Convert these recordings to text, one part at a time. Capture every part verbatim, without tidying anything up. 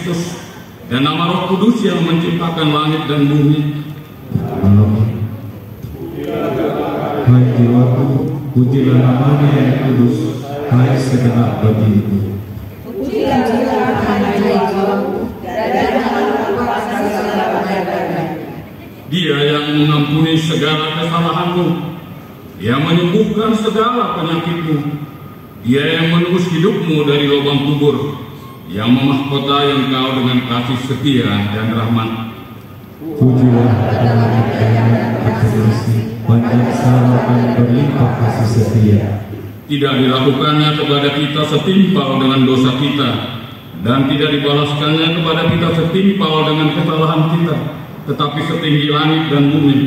Kristus, dan nama Roh Kudus yang menciptakan langit dan bumi. Amin. Hai jiwaku, pujilah nama-Nya yang kudus, hai segenap batinku. Pujilah Tuhan, hai jiwaku, dan Dia yang mengampuni segala kebaikannya. Dia yang mengampuni segala kesalahanmu, yang menyembuhkan segala penyakitmu, Dia yang menebus hidupmu dari lubang kubur, yang memahkotai engkau dengan kasih setia dan rahmat. Pujilah Tuhan, yang kaya akan pengasih, banyak salam dan berlimpah kasih setia. Tidak dilakukannya kepada kita setimpal dengan dosa kita, dan tidak dibalaskannya kepada kita setimpal dengan kesalahan kita, tetapi setinggi langit dan bumi,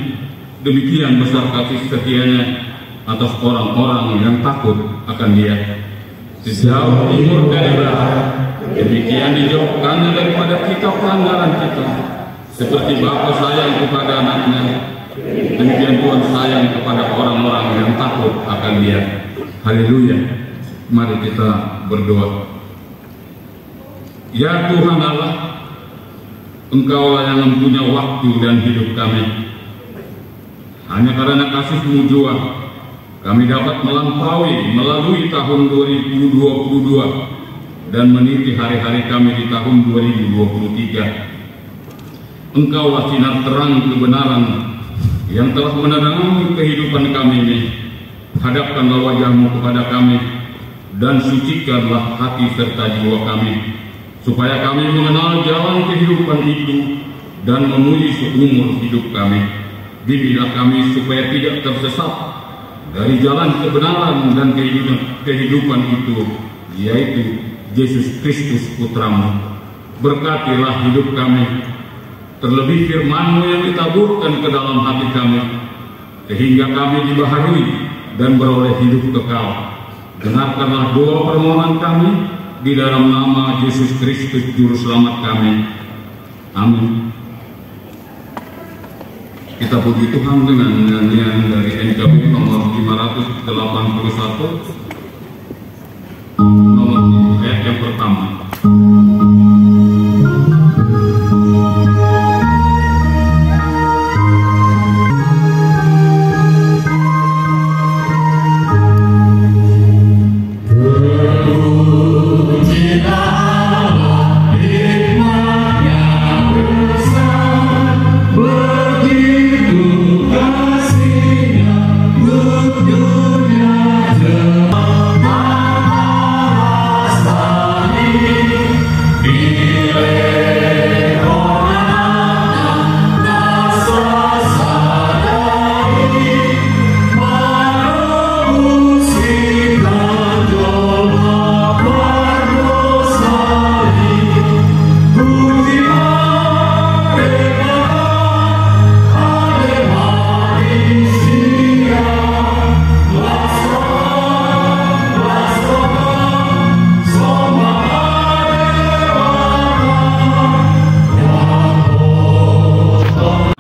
demikian besar kasih setia-Nya atas orang-orang yang takut akan Dia. Sejauh timur dari barat, demikian dijauhkannya daripada kita pelanggaran kita. Seperti bapa sayang kepada anaknya, demikian Tuhan sayang kepada orang-orang yang takut akan Dia. Haleluya. Mari kita berdoa. Ya Tuhan Allah, Engkaulah yang mempunyai waktu dan hidup kami. Hanya karena kasih-Mu jua, kami dapat melampaui, melalui tahun dua ribu dua puluh dua dan meniti hari-hari kami di tahun dua ribu dua puluh tiga. Engkaulah sinar terang kebenaran yang telah menerangi kehidupan kami ini. Hadapkanlah wajah-Mu kepada kami, dan sucikanlah hati serta jiwa kami, supaya kami mengenal jalan kehidupan itu dan memuji seumur hidup kami. Bimbinglah kami supaya tidak tersesat dari jalan kebenaran dan kehidupan, kehidupan itu, yaitu Yesus Kristus, Putra-Mu. Berkatilah hidup kami, terlebih firman-Mu yang ditaburkan ke dalam hati kami, sehingga kami dibaharui dan beroleh hidup kekal. Dengarkanlah doa permohonan kami di dalam nama Yesus Kristus, Juru Selamat kami. Amin. Kita puji Tuhan dengan nyanyian dari N K B nomor lima ratus delapan puluh satu. Nomor, ayat yang pertama.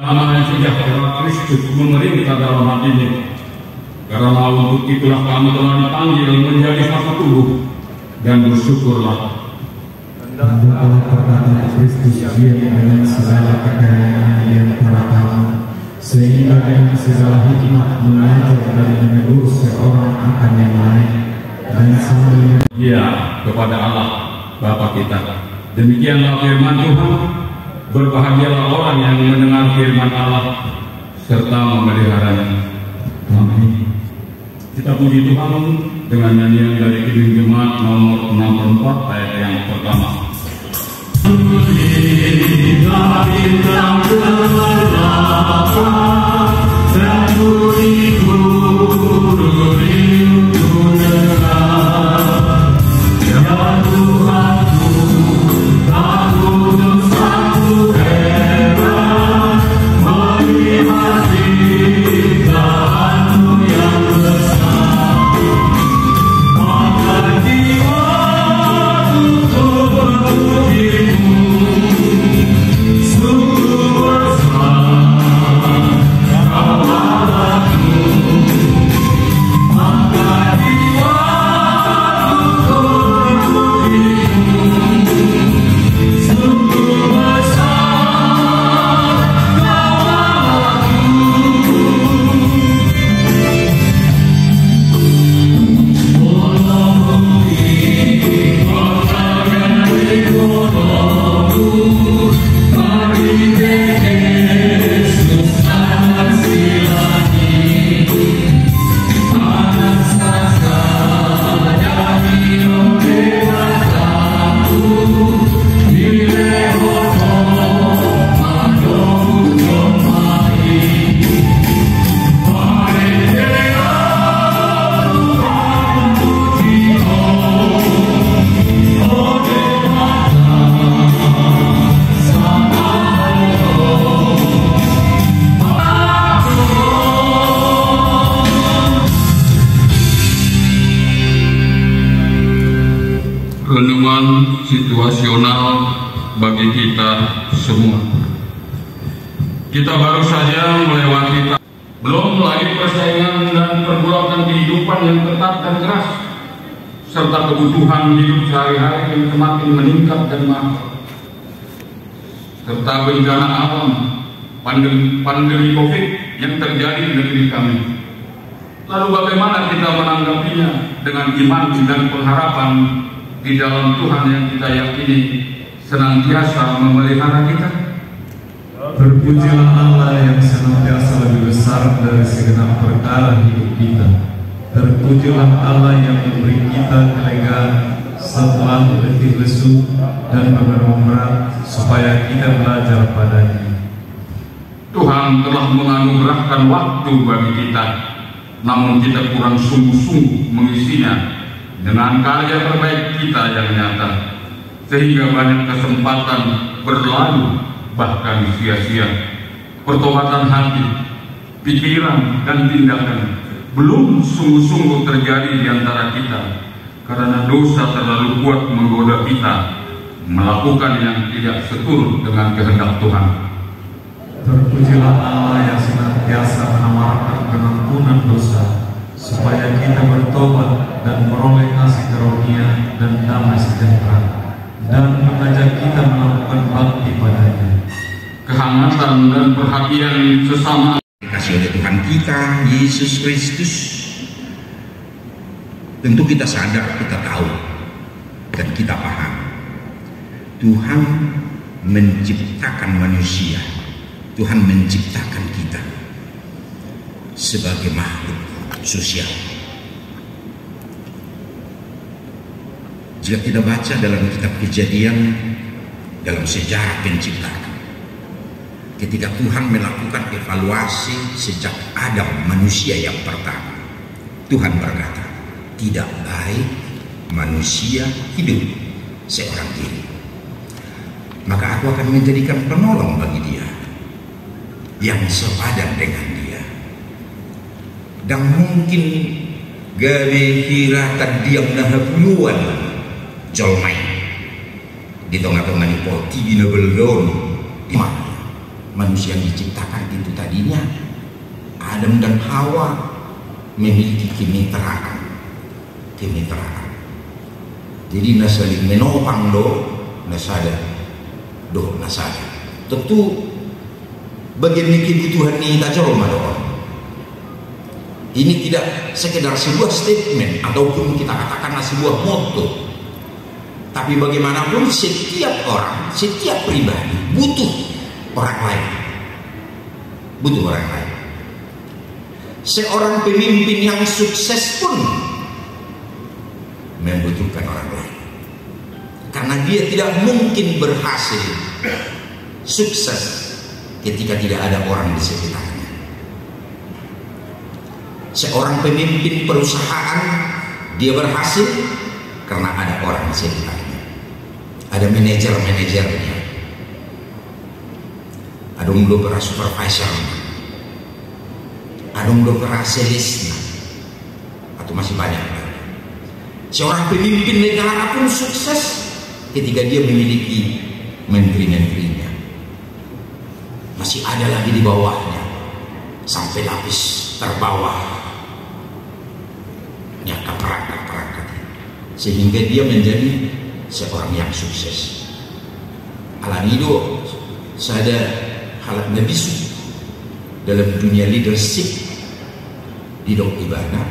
Damai sejahtera Kristus memerintah dalam hatimu. Karena untuk itulah kamu telah dipanggil menjadi satu tubuh, dan bersyukurlah. Hendaklah perkataan Kristus diam dalam segala perkara di antara kamu, sehingga dengan segala hikmat mengajar dan menegur seorang akan yang lain, dan sambil Dia kepada Allah Bapa kita. Demikianlah firman Tuhan. Berbahagialah orang yang mendengar firman Allah serta memeliharanya. Amin. Kita puji Tuhan dengan nyanyian dari Kidung Jemaat nomor enam puluh empat, ayat yang pertama. Kita semua. Kita baru saja melewati ta-, belum lagi persaingan dan pergulatan kehidupan yang ketat dan keras, serta kebutuhan hidup sehari-hari yang semakin meningkat dan mahal, serta bencana alam, pandem-, pandemi covid yang terjadi di negeri kami. Lalu bagaimana kita menanggapinya? Dengan iman dan pengharapan di dalam Tuhan yang kita yakini senantiasa memelihara kita. Terpujilah Allah yang senantiasa lebih besar dari segenap perkara hidup kita. Terpujilah Allah yang memberi kita kelegaan setelah letih lesu dan mengerum berat, supaya kita belajar pada-Nya. Tuhan telah menganugerahkan waktu bagi kita, namun kita kurang sungguh-sungguh mengisinya dengan karya terbaik kita yang nyata, sehingga banyak kesempatan berlalu bahkan sia-sia. Pertobatan hati, pikiran, dan tindakan belum sungguh-sungguh terjadi di antara kita karena dosa terlalu kuat menggoda kita melakukan yang tidak seturut dengan kehendak Tuhan. Terpujilah Allah yang senantiasa menawarkan pengampunan dosa, supaya kita bertobat dan meroleh kasih karunia dan damai sejahtera, dan mengajak kita melakukan bakti pada-Nya. Kehangatan dan perhatian sesama. Dikasih oleh Tuhan kita, Yesus Kristus. Tentu kita sadar, kita tahu, dan kita paham. Tuhan menciptakan manusia. Tuhan menciptakan kita sebagai makhluk sosial. Jika kita baca dalam kitab Kejadian, dalam sejarah penciptaan, ketika Tuhan melakukan evaluasi sejak Adam, manusia yang pertama, Tuhan berkata, "Tidak baik manusia hidup seorang diri. Maka Aku akan menjadikan penolong bagi dia, yang sepadan dengan dia." Ndang mungkin gabe hira tandiang na habuloan jolma i di tonga-tonga ni portibi na balga on. Ima, manusia yang diciptakan itu tadinya, Adam dan Hawa, memiliki kemitraan. Kemitraan. Jadi na saling menopang do na sada dohot na sada. Tentu bagian ni kebutuhan ni hita jolma do on. Ini tidak sekedar sebuah statement ataupun kita katakanlah sebuah motto. Tapi bagaimanapun setiap orang, setiap pribadi butuh orang lain. Butuh orang lain. Seorang pemimpin yang sukses pun membutuhkan orang lain. Karena dia tidak mungkin berhasil, sukses, ketika tidak ada orang di sekitarnya. Seorang pemimpin perusahaan, dia berhasil karena ada orang di sekitarnya. Ada manajer-manajernya. Adong do pera supervisor, adong do pera sales, atau masih banyak lagi. Seorang pemimpin negara pun sukses ketika dia memiliki menteri-menterinya. Masih ada lagi di bawahnya, sampai lapis terbawah. Nya, perangkat-perangkat ini. Sehingga dia menjadi seorang yang sukses. Alani do sada halak na bisuk dalam dunia leadership, didok ibana,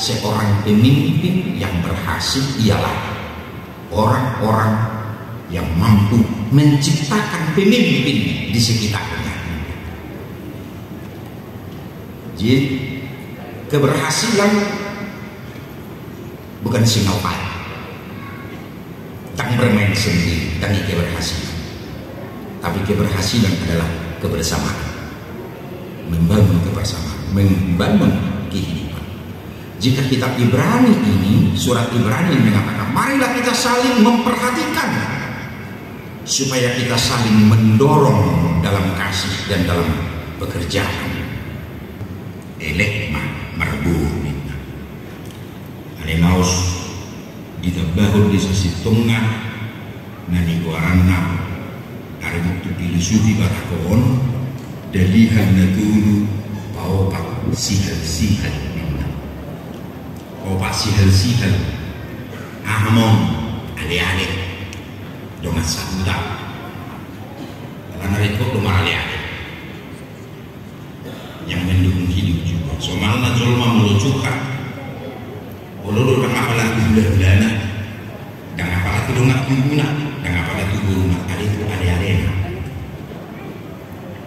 seorang pemimpin yang berhasil ialah orang-orang yang mampu menciptakan pemimpin di sekitarnya. Jadi, keberhasilan bukan single fight. Ndang bermain sendiri, ndang i keberhasilan. Tapi keberhasilan adalah kebersamaan. Membangun kebersamaan, membangun kehidupan. Jika kitab Ibrani ini, surat Ibrani mengatakan, marilah kita saling memperhatikan supaya kita saling mendorong dalam kasih dan dalam pekerjaan. Elek ma marboru, ninna. Alai laos ditambahon di sasintongna na nigoaranna Suhi Batak on, dalihan na tolu, paopat sihal-sihal ninna. Paopat sihal-sihal. Aha ma on? Ale-ale. Dongan sahuta. Alana ringkot do marale-ale. Yang mendukung hidup juga. Somalna jolma molo curhat, olo do, ndang apala tu hula-hulana, ndang apala tu dongan tubuna, ndang apala tu boruna, alai tu ale-alena.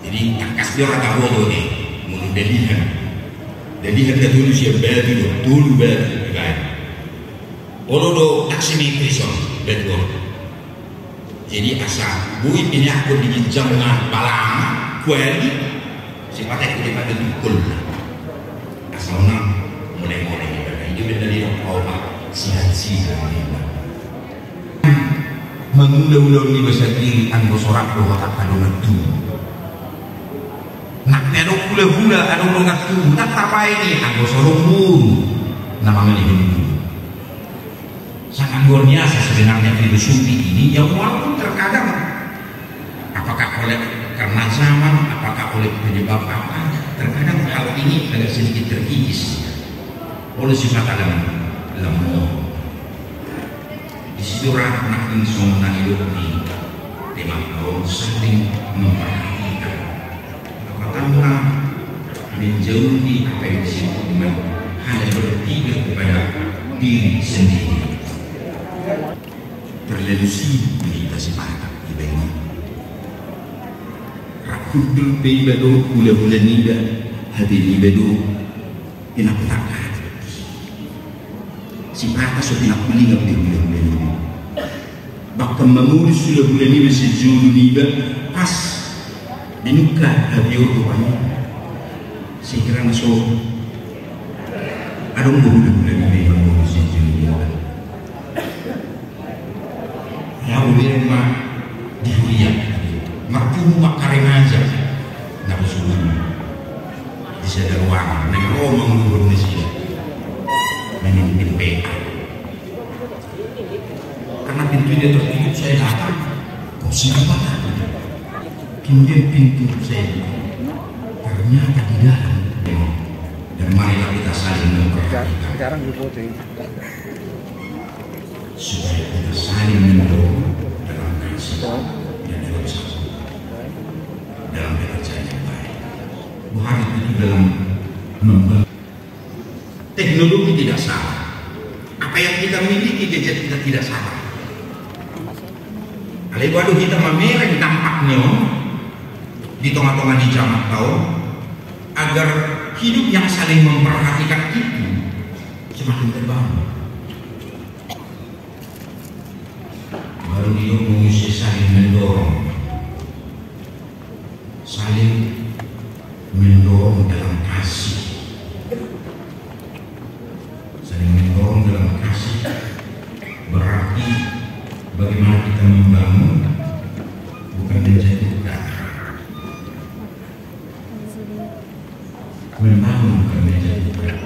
Jadi tangkas do ra taboto, ate, molo dalihan. Dalihan na tolu sian batu do, tolu batu, baen. Olo do taksimetris on, batu on. Jadi asa boi pinakhon di ginjang na balang, kuali, sipata i dipadu tungkol. Asa unang mulai-mulai ibadah. Ido benda di rok kau, Pak. Sihat-sihat ibadah. Mangula-ula on iba sandiri, anggo sorak do hata adong na tu. Nang pe adong hula-hula, adong dongan tubu, nang tapaini anggo sorong boru na mangalehon boru. Sangat luar biasa sebenarnya filosofi ini, ya, walaupun terkadang apakah oleh karena zaman, apakah oleh penyebab apa, terkadang hal ini agak sedikit terkikis oleh sifat dalam, dalam. Di situ ra nangkin songon na nidok ni tema on, saling memperhatikan. Apa tanda menjauhi apa yang disebut dengan hanya berpikir kepada diri sendiri. Terlalu sibuk kita si Batak iba ini. Rap hundul pe iba do, hula-hula niba, hate niba do. Pinapatangkap. Sipata so pinapulingap di hula-hula niba. Bahkan mamolus hula-hula niba sian jolo niba, pas dinungka habior rupani. Sehingga na so adong do hula-hula niba mamolus sian jolo niba. Laho bereng ma di huria, marpungu ma karemaja na bosuhon di sada ruangan, naeng ro mangulurhon nasida. Memimpin P A. Karena pintu ini tertutup, saya datang. Kok saya datang? Kemudian pintu saya buka. Ternyata di dalam. Dan marilah kita saling memperhatikan. Jarang difoto ini. Supaya kita saling mendorong dalam kasih dan dalam satu, dalam pekerjaan yang baik. Bukan itu dalam membangun. Teknologi tidak salah. Apa yang kita miliki, gadget kita tidak salah. Alai baru kita mamereng dampak ni on di tengah-tengah di jaman tau, agar hidup yang saling memperhatikan itu semakin terbangun. Baru dia mengisi saling mendorong. Saling mendorong dalam kasih. Saling mendorong dalam kasih berarti bagaimana kita membangun, bukan menjatuhkan. Membangun, bukan menjatuhkan.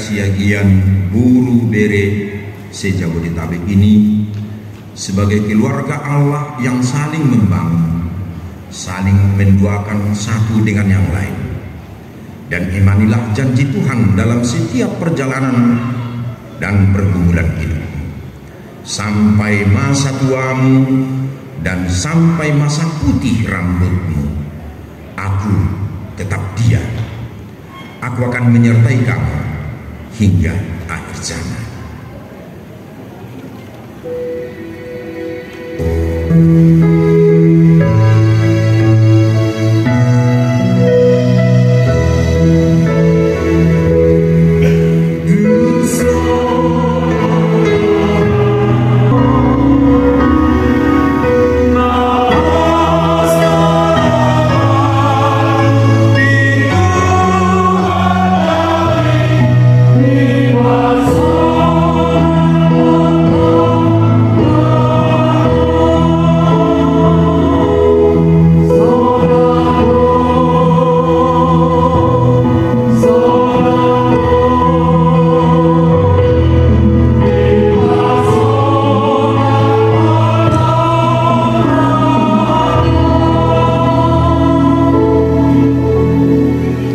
Siagian boru bere se-Jabodetabek ini sebagai keluarga Allah yang saling membangun, saling mendoakan satu dengan yang lain. Dan imanilah janji Tuhan dalam setiap perjalanan dan pergumulan hidup. Sampai masa tuamu dan sampai masa putih rambutmu, Aku tetap dia. Aku akan menyertai kamu hingga akhir zaman.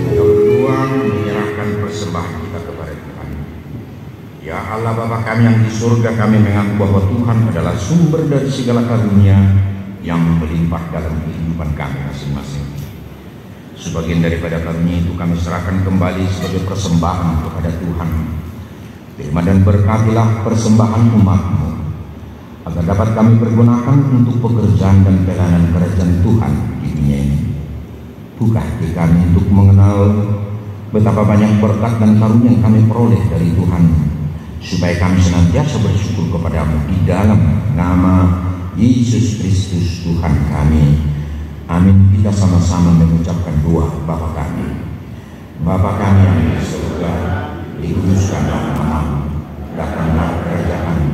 Kita berdua menyerahkan persembahan kita kepada Tuhan. Ya Allah, Bapa kami yang di surga, kami mengaku bahwa Tuhan adalah sumber dari segala karunia yang melimpah dalam kehidupan kami masing-masing. Sebagian daripada karunia itu kami serahkan kembali sebagai persembahan kepada Tuhan. Terima dan berkatilah persembahan umat-Mu, agar dapat kami pergunakan untuk pekerjaan dan pelayanan kerajaan Tuhan di dunia ini. Buka hati kami untuk mengenal betapa banyak berkat dan karunia yang kami peroleh dari Tuhan, supaya kami senantiasa bersyukur kepada-Mu di dalam nama Yesus Kristus Tuhan kami. Amin. Kita sama-sama mengucapkan doa Bapa kami. Bapa kami yang di surga, dikuduskanlah nama-Mu, datanglah kerajaan-Mu,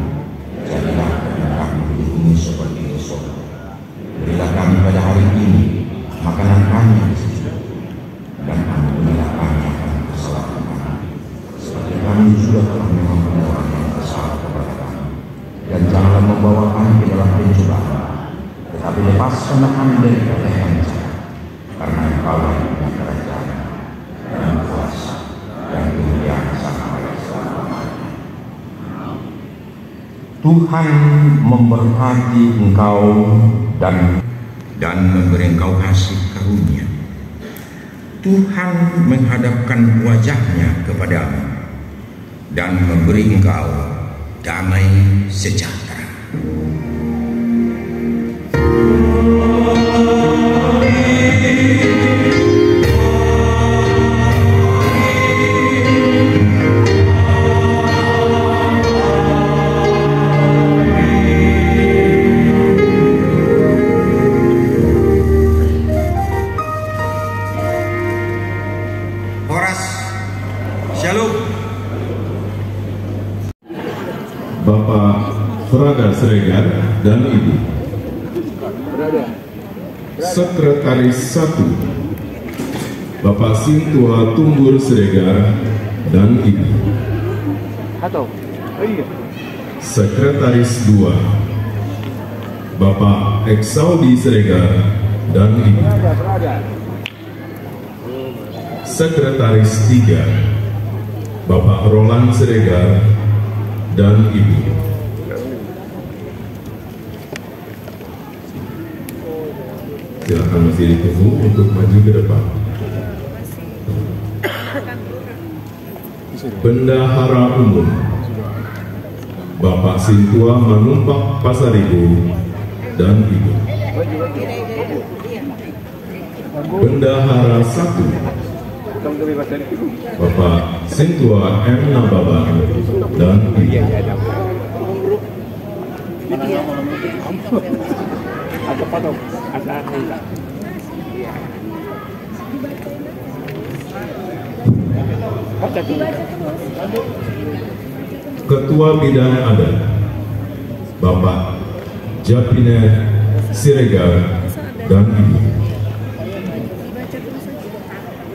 jadilah kehendak-Mu di bumi seperti di surga. Berilah kami pada hari ini makanan kami yang secukupnya, dan ampunilah kami akan kesalahan kami, seperti kami juga telah mengampuni orang yang bersalah kepada kami. Dan janganlah membawa kami ke dalam pencobaan, tetapi lepaskanlah kami daripada yang jahat. Karena Engkau yang punya kerajaan, dan kuasa, dan kemuliaan sampai selama-lamanya. Tuhan memberkati engkau dan, dan memberi engkau kasih karunia. Tuhan menghadapkan wajah-Nya kepadamu dan memberi engkau damai sejahtera. Horas. Shalom. Bapak Frada Siregar dan Ibu. Sekretaris satu, Bapak Sintua Tumbur Siregar dan Ibu. Sekretaris dua, Bapak Eksaudi Siregar dan Ibu. Sekretaris tiga, Bapak Roland Siregar dan Ibu. Silakan masih ditunggu untuk maju ke depan. Bendahara Umum, Bapak Sintua Manumpak Pasaribu dan Ibu. Bendahara satu, Bapak Sintua M Nababan dan Ibu. Ketua Bidang Adat, Bapak Japine Siregar dan Ibu.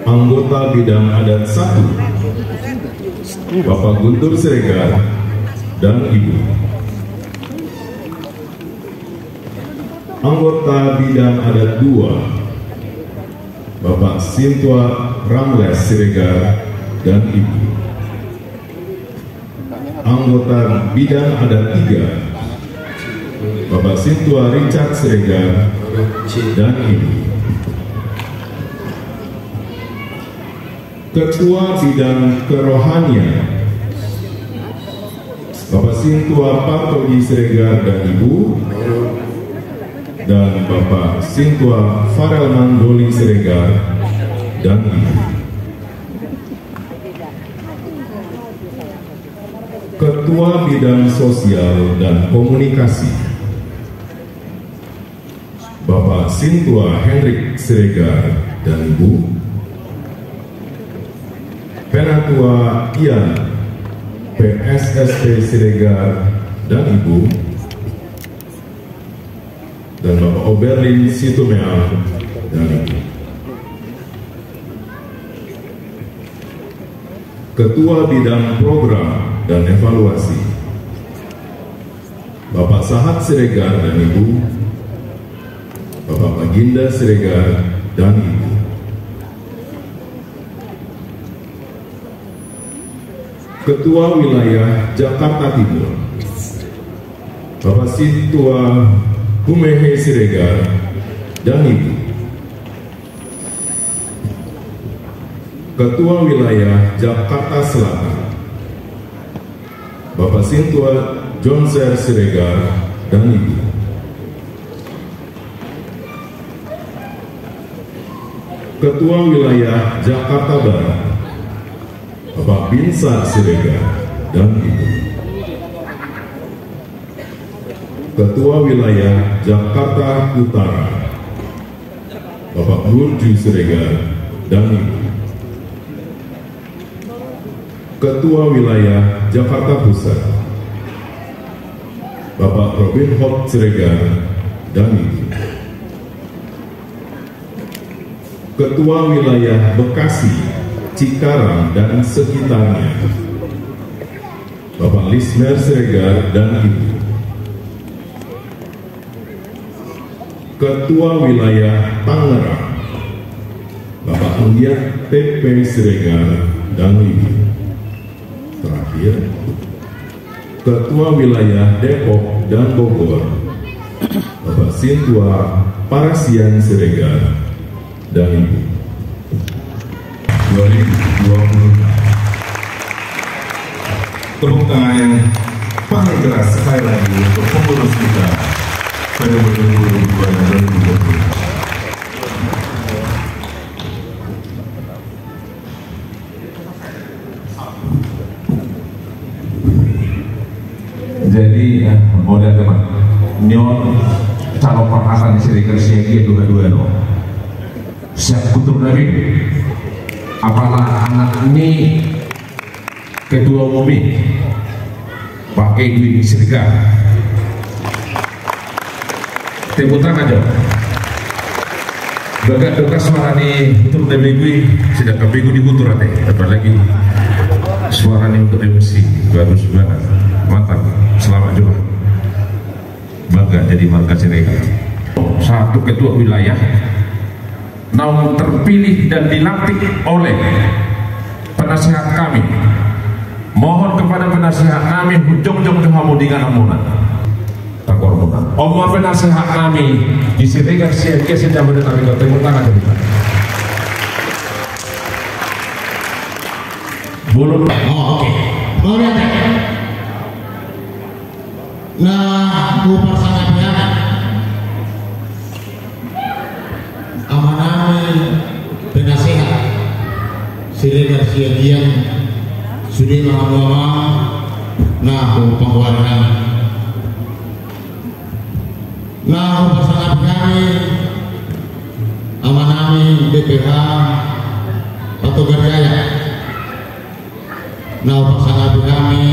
Anggota Bidang Adat satu, Bapak Guntur Siregar dan Ibu. Anggota Bidang Adat dua, Bapak Sintua Ramles Siregar dan Ibu. Anggota Bidang Adat tiga, Bapak Sintua Richard Siregar dan Ibu. Ketua Bidang Kerohanian, Bapak Sintua Partogi Siregar dan Ibu, dan Bapak Sintua Farelman Doli Siregar dan Ibu. Ketua Bidang Sosial dan Komunikasi, Bapak Sintua Hendrik Siregar dan Ibu. Penatua Ian P S S P Siregar dan Ibu. Dan Bapak Oberlin Situmeang dan Ibu. Ketua Bidang Program dan Evaluasi, Bapak Sahat Siregar dan Ibu, Bapak Baginda Siregar dan Ibu. Ketua Wilayah Jakarta Timur, Bapak Sintua Humehe Siregar dan Ibu. Ketua Wilayah Jakarta Selatan, Bapak Sintua Jonser Siregar dan Ibu. Ketua Wilayah Jakarta Barat, Bapak Binsar Siregar dan Ibu. Ketua Wilayah Jakarta Utara, Bapak Burju Siregar dan Ibu. Ketua Wilayah Jakarta Pusat, Bapak Robin Hood Siregar dan Ibu. Ketua Wilayah Bekasi, Cikarang dan sekitarnya, Bapak Lismer Siregar dan Ibu. Ketua Wilayah Tangerang, Bapak Anggiat P P Siregar dan Ibu. Terakhir, Ketua Wilayah Depok dan Bogor, Bapak Sintua Parasian Siregar dan Ibu. Dua ribu dua puluh. Tepuk tangan yang paling keras sekali lagi untuk pengurus kita periode dua ribu dua puluh dua dan dua ribu dua puluh. Jadi, eh, modal teman. Nyon calon parhata ni Siregar Siagian dua dua no. Siap kutur dari. Apala anak ni ketua umum i. Pakai duit Siregar. Tepuk tangan jo. Bagak do suara ni Guntur dan Bego i, sedangkan Bego di Guntur ate, apalagi suara ni untuk M C, bagus banget, mantap, selamat juga. Bangga jadi marga Siregar. Satu ketua wilayah naung terpilih dan dilantik oleh penasehat kami. Mohon kepada penasehat kami, jongjong jo hamu di inganan muna. Tangkor muna. Oma penasehat kami di Siregar Siagian, sejak udah kami ketemu tangan kita. Belum. Oh, oke. Mau lihat ya? Nah, hupasangapi hami amanami penasehat Siregar Siagian, sude ma hamu amang, na hupanggoari hami. Na hupasangapi hami amanami B P H Patogar Jaya. Na hupasangapi hami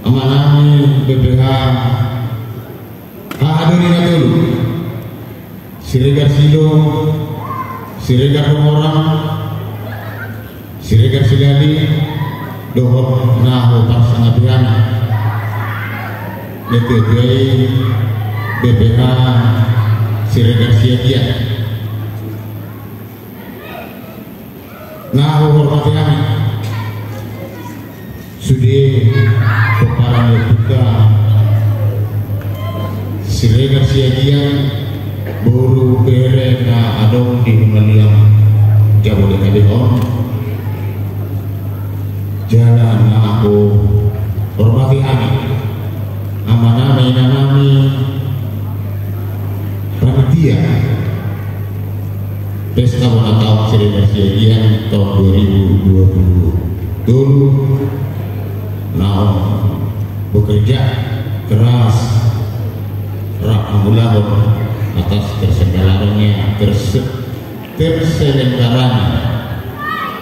amanami B P H haha doli na tolu, Siregar Silo, Siregar Rumorang, Siregar Silali, Dohot na huparsangapi hami, na tuatua i B P H Siregar Siagian. Na huhormati hami sude pomparan ni ompunta Siregar Siagian, boru bere na adong di Humaliang Jabodetabek on. Jala na huhormati hami amanami, inanami, panitia Pesta Bona Taon Siregar Siagian taon dua ribu dua puluh tolu, naung bekerja keras rap mangulahon atas terselenggaranya, terse-, terselenggaranya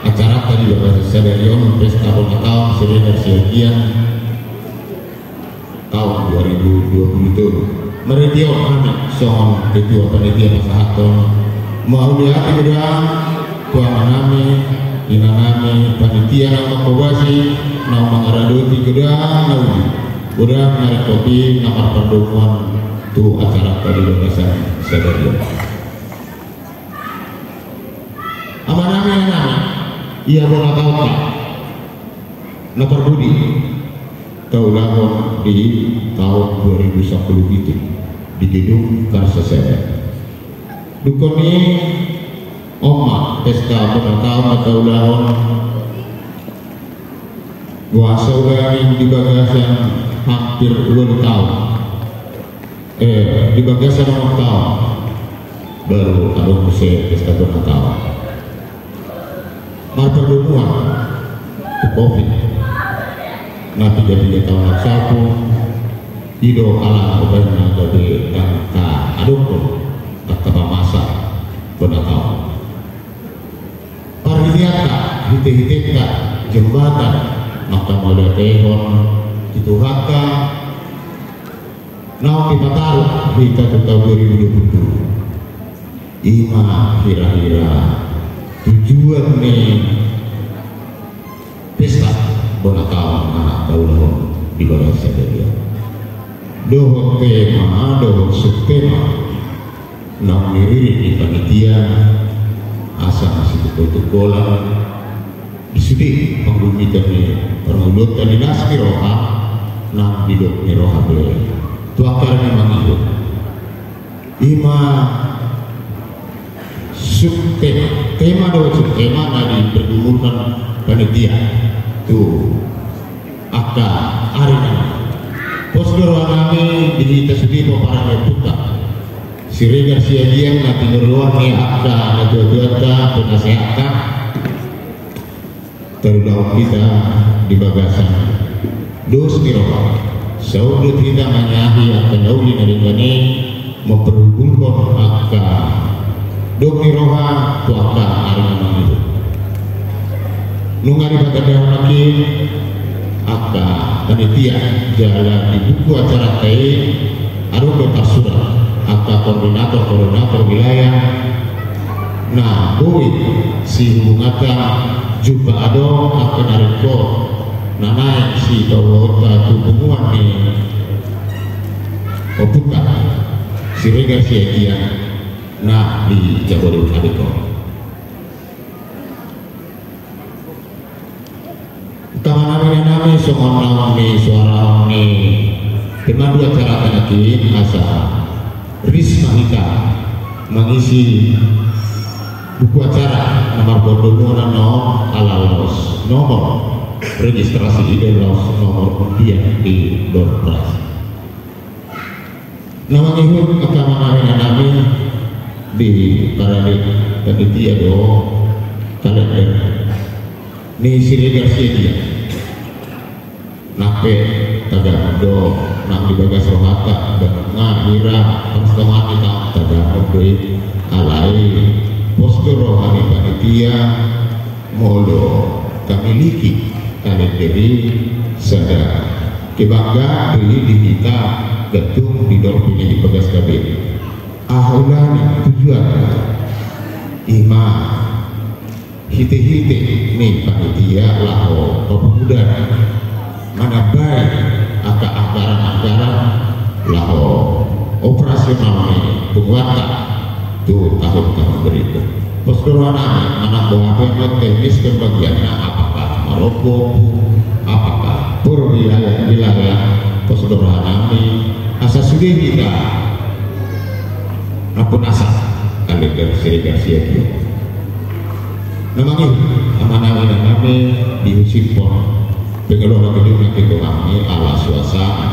acara tadi, bagasan sadari on Pesta Bona Taon Siregar Siagian taon dua ribu dua puluh tolu. Marhite on hami songon ketua panitia pasahathon mauliate godang tu amanami, inanami, panitia naung manghobasi, naung mangaradoti godang na uli, godang na ringkot i na marpardomuan tu acara tadi, bagasan sadari on. Amanami, inanami, ia bona taonta na parbudi taulahon di taon dua ribu sampulu pitu di gedung Karsasada. Dungkon i on ma pesta bona taon na taulahon, boasa ulang di bagasan hampir ualu taon. Eh, di bagasan onom taon baru adong muse pesta bona taon. Marpardomuan tu covid na piga-piga taon na salpu, i do alana umbahen na gabe ndang taadongkon angka pamasa bona taon. Parhiteanta, hitehitenta, jembatan na mangkamauliatehon tu Tuhanta, naung dipataru hita tu taon dua ribu dua puluh tolu. I ma hirahira tujuan ni pesta bona taon na taulahon di bagasan sadari on. Dohot tema, dohot subtema naung niririt ni panitia, asa masitungkoltungkolan di sude panggumitan ni parngoluonta di las ni roha nang didok ni roha be tu angka ari na mangihut. I ma subtema, tema dohot subtema na dipergumulhon panitia tu angka ari na mangihut. Pos do rohanami di hita sude pomparan ni ompunta Siregar Siagian na tinontuson ni angka natuatuanta, penasehatta. Tarlumobi hita di bagasan dos ni roha, saut do hita manyahi angka na uli na denggan i, memperhubungkon angka dok ni roha tu angka ari na mangihut. Nunga dipatandahon nangkin angka panitia jala di buku acaranta i adong do tarsurat angka koordinator-koordinator wilayah na boi sihubunganta jumpa adong angka na ringkot na naeng sipaulaonta tu punguan ni ompunta Siregar Siagian na di Jabodetabek on. Angka amanami, inanami, songon naung nisuaraon ni pemandu acaranta nangkin, asa ris ma hita mangisi buku acara na marpardomuan on ala laos nomor registrasi i do laos nomor undian di Dorpras. Na mangihut angka amanami, inanami, di parade panitia do kalender ni Siregar Siagian. Nang pe tagamon do nang di bagas rohanta, nunga hira parsongon i, tagamon do i. Alai pos do roha ni panitia molo tamiliki kalender i, sada kebanggaan do i di hita gantung di dorpi ni bagas gabe. Aha ulaon ni tujuan i ma Hite-hite ni panitia laho pamuda manambai angka anggaran-anggaran laho operasional ni punguanta tu tahun-tahun berikut. Pos do roha nami manang boha pe ma teknis pembagianna, apakah marompu, apakah per wilayah-wilayah, pos do roha nami asa sude hita na punasa kalender Siregar Siagian. Na mangihut amanami, inanami, dihusipon pengelola gedung na kedo nami ala suasana,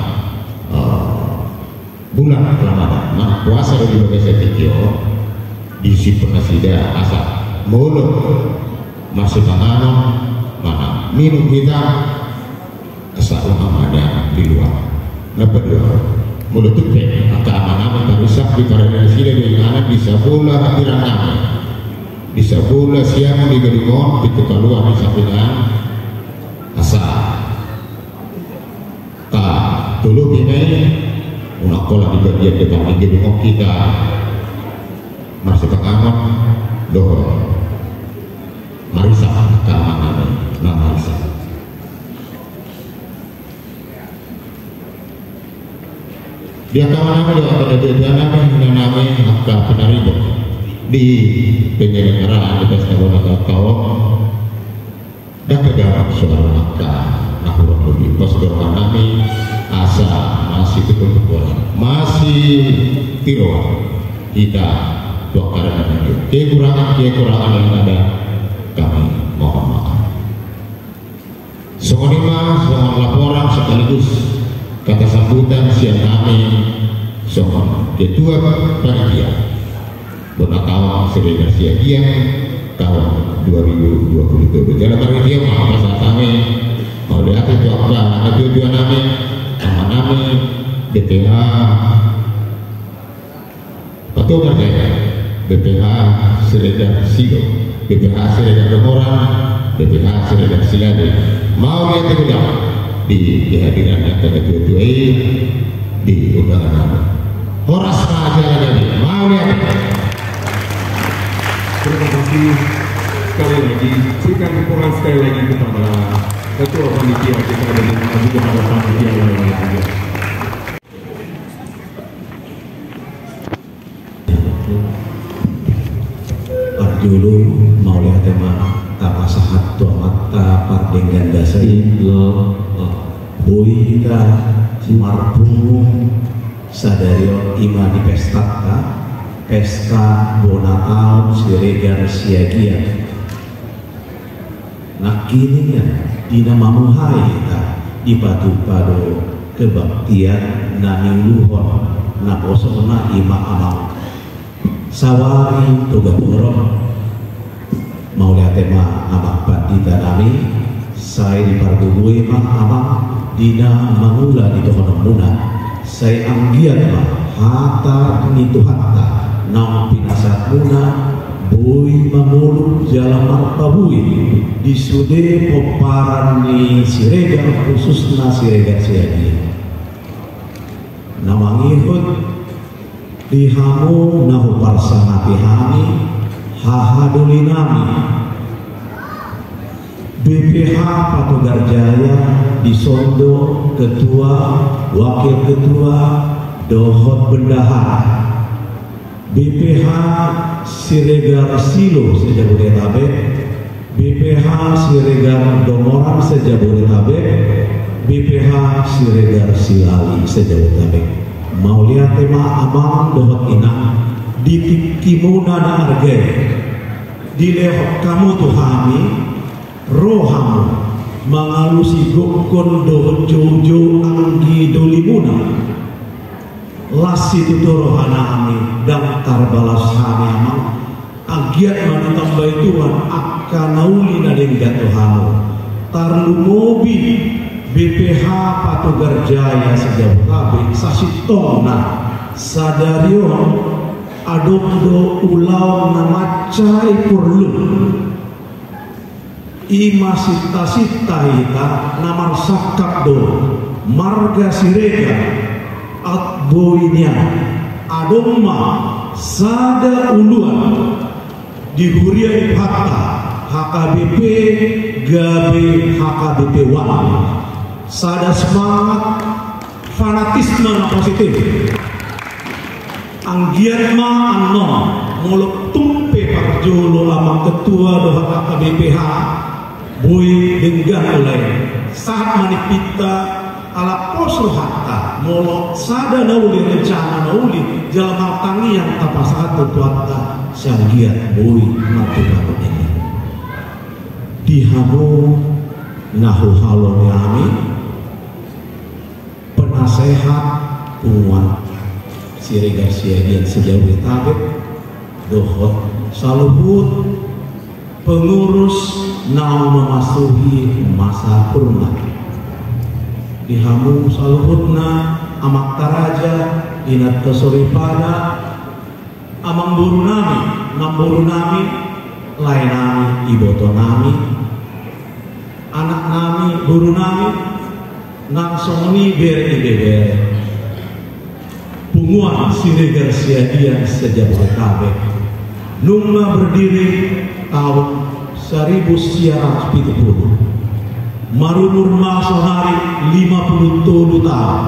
eh, bulan Ramadan, manang puasa do di bagasan tingki on, dihusipon nasida asa molo marsipanganon manang minum hita, asa unang ma di luar. Na paduahon, molo tung pe angka amanami parusak di parade nasida do inganan di sabola hambirang nami, di sabola siamun di gedung on, pintu kaluar di sampingan, asa tatolopi ma i, unang pola di bagian depan ni gedung on hita marsipanganon dohot marisap angka amanami na marisap. Di angka amanami dohot angka natuatuanami, inanami, angka pinaribot di penyelenggaraan di pesta bona taon on, ndang kegamak soal angka na hurang lobi. Pos do roha nami asa masitopotop, masitiro hita tu angka na mangihut. Kekurangan-kekurangan yang ada, kami mohon maaf. Songon i ma songon laporan sekaligus kata sambutan sian hami songon ketua panitia bona taon Siregar Siagian taon dua ribu dua puluh dua. Jala marhite on ma pasahat hami mauliate tu angka natuatua nami, amanami, B P H Patogar Jaya, B P H Siregar Silo, B P H Siregar Dongoran, B P H Siregar Silali. Mauliate godang di kehadiran angka natuatua i di undangan nami. Horas ma jala gabe. Mauliate. Terima kasih sekali lagi. Berikan tepuk tangan sekali lagi kepada ketua panitia kita dan juga para panitia yang lainnya. Parjolo, mauliate ma tapasahat tu Amanta pardenggan basa i. Boi hita marpungu sadari on, i ma di pestanta, pesta bona taon Siregar Siagian. Nangkiningan di na mamuhai hita dipatupa do kebaktian na niuluhon naposona, i ma amang sawari Toga Borok. Mauliate ma amang pandita nami, sai dipargogoi ma amang di na mangula di dohononmuna. Sai anggiat ma hata ni Tuhanta naung pinasahatmuna boi mangolu jala marpabue di sude pomparan ni Siregar, khususna Siregar Siagian. Na mangihut di hamu na huparsangapi hami, hahadoli nami, B P H Patogar Jaya, dison do ketua, wakil ketua dohot bendahara. B P H Siregar Silo se-Jabodetabek, B P H Siregar Dongoran se-Jabodetabek, B P H Siregar Silali se-Jabodetabek. Mauliate ma amang dohot inang di tingkimuna na arga i. Dilehon hamu tu hami, ro hamu mangalusi gokhon dohot joujou anggi dolimuna. Las situtu roha nami, ndang tarbalas hami amang. Anggiat ma ditambai Tuhan angka na uli na denggan tu hamu. Tarlumobi B P H Patogar Jaya se-Jabodetabek sasintongna, sadari on adong do ulaon na mansai porlu. I ma sinta-sinta hita na marsangkap do marga Siregar, aut boi nian adong ma sada uluan di huria i, hata H K B P gabe H K B P ualu. Sada semangat, fanatisme na positif. Anggiat ma annon, molo tung pe parjolo amang ketua dohot H K B P H, boi denggan ulaon. Sahat ma nipinta, ala pos rohanta, molo sada na uli rencana na uli, jala martangiang tapasahat tu Tuhanta, sai anggiat boi ma tu parjolo. Di hamu na huhaholongi hami, penasehat punguan Siregar Siagian se-Jabodetabek, dohot saluhut pengurus naung mamasuhi masa purna. Di hamu saluhutna, amanta raja, inanta soripada, amangboru nami, namboru nami, lae nami, iboto nami, anak nami, boru nami, nang songon i bere ibebere. Punguan Siregar Siagian se-Jabodetabek, nunga berdiri tahun seribu sia ratus pitu pulu. Marumur ma sonari lima pulu tolu tahun.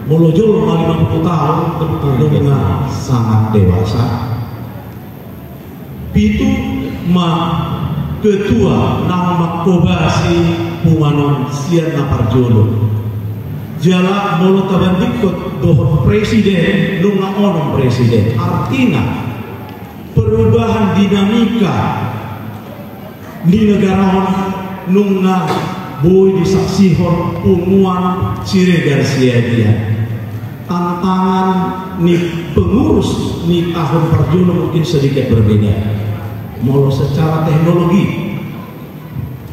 Molo jolma lima pulu tahun, tentu nunga sangat dewasa. Pitu ma ketua naung manghobasi punguan on sian na parjolo. Jala molo tabandingkon dohot presiden, nunga onom presiden. Artina, perubahan dinamika di negara on nunga boi disaksihon punguan Siregar Siagian. Tantangan ni pengurus ni tahun parjolo mungkin sedikit berbeda. Molo secara teknologi,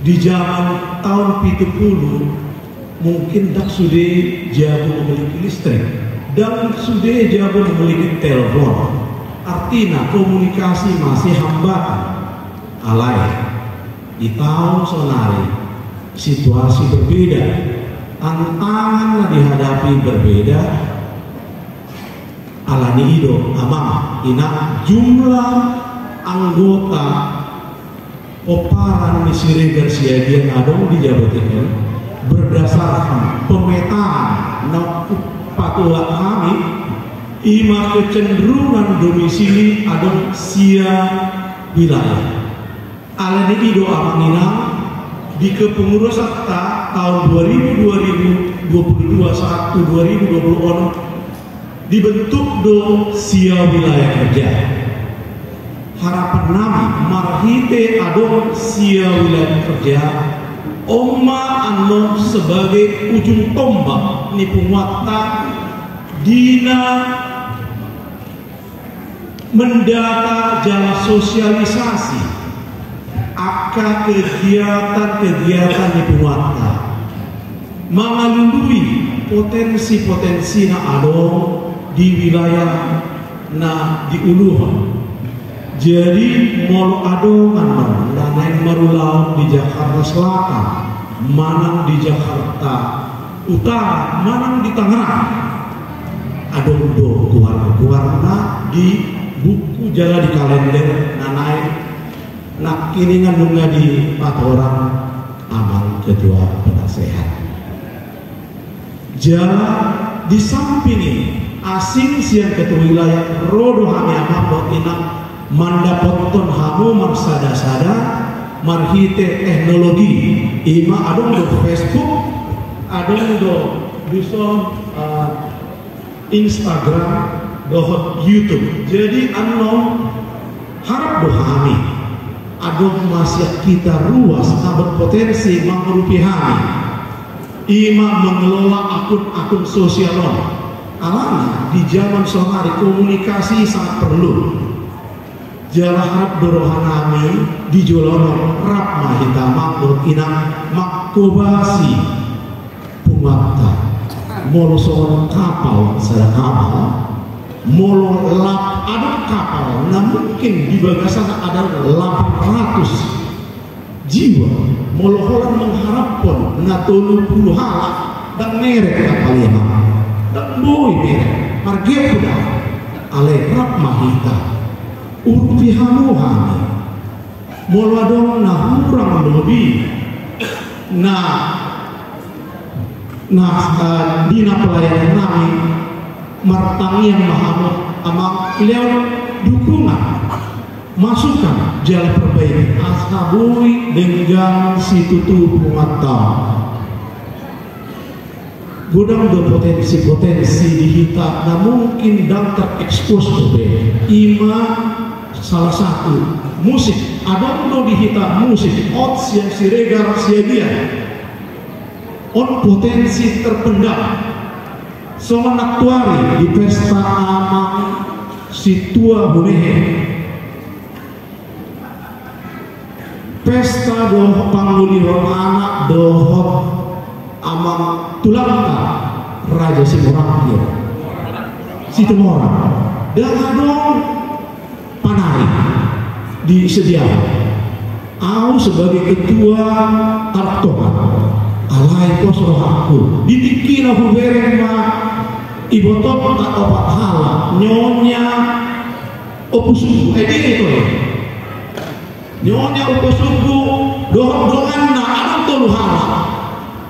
di zaman tahun pitu pulu, mungkin ndang sude jago memiliki listrik, ndang sude jago memiliki telepon. Artina, komunikasi masih hambatan. Alai, di tahun sonari, situasi berbeda, tantangan na dihadapi berbeda. Alani i do, amang inang, jumlah anggota pomparan ni Siregar Siagian na adong di Jabodetabek on, berdasarkan pemetaan na hupatuat hami, i ma kecenderungan domisili adong sia wilayah. Alani i do, amang inang, di kepengurusanta tahun dua ribu, dua ribu dua puluh dua sahat tu dua ribu dua puluh onom, dibentuk do sia wilayah kerja. Harapan nami, marhite adong sia wilayah kerja, on ma annon sebagai ujung tombak ni punguanta di na mendata jala sosialisasi angka kegiatan-kegiatan ni punguanta, mangalului potensi-potensi na adong di wilayah na diuluhon. Jadi, molo adong annon na naeng marulaon di Jakarta Selatan, manang di Jakarta Utara, manang di Tangerang, adong do goar-goarna di buku jala di kalender na naeng nangkiningan nunga dipatorang amang ketua penasehat. Jala di samping i, asing sian ketua wilayah, ro do hami, amang dohot inang, mandapothon hamu marsada-sada marhite teknologi. I ma adong do Facebook, adong do dison, eh, Instagram dohot YouTube. Jadi annon, harap do hami, adong ma sian hita ruas na berpotensi mangurupi hami, i ma mengelola akun-akun sosial on. Alana di zaman sonari komunikasi sangat perlu. Jala harap do roha nami di joloan on, rap ma hita, amang dohot inang, manghobasi punguanta. Molo songon kapal, sada kapal, molo lap-, adong kapal na mungkin di bagasan adong lapan ratus jiwa, molo holan mangharaphon na tolu pulu halak, ndang mereng kapal i, amang. Ndang boi mereng, margep do. Alai rap ma hita, urupi hamu hami. Molo adong na hurang lobi na, na, eh, di na pelayanan nami, martangiang ma hamu amang lehon dukungan, masukan jala perbaiki asa boi denggan situtu punguanta. Godang do potensi-potensi di hita na mungkin ndang terekspos dope. Ima salah satu musik. Adong do di hita musik, ot sian Siregar Siagian. On potensi terpendam. Songon nantuari di pesta amang sintua Hunehe. Pesta dohot pangulihon anak dohot amang tulangta Raja Simorangkir, Situmorang. Ndang adong panari disediaon. Ahu sebagai ketua tartongan, alai pos rohangku. Di tingkina hubereng ma ibototta opat halak, nyonya Ompu Sunggu, eh, dia itu ya. Nyonya Ompu Sunggu dohot donganna adong tolu halak.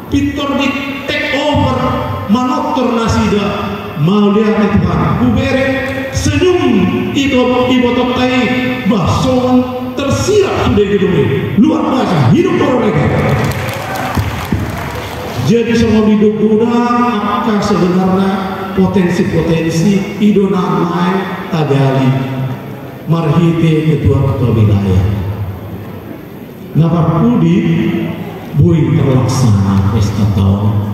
Pintor di take over, manortor nasida. Mauliate Tuhan. Hubereng senyum ibototta i, bah, songon tersirat sude gedung i. Luar biasa. Hidup Siregar. Jadi songon i do godang angka sebenarna potensi-potensi i do na naeng tagali marhite ketua-ketua wilayah. Na parpudi, boi terlaksana pesta taon.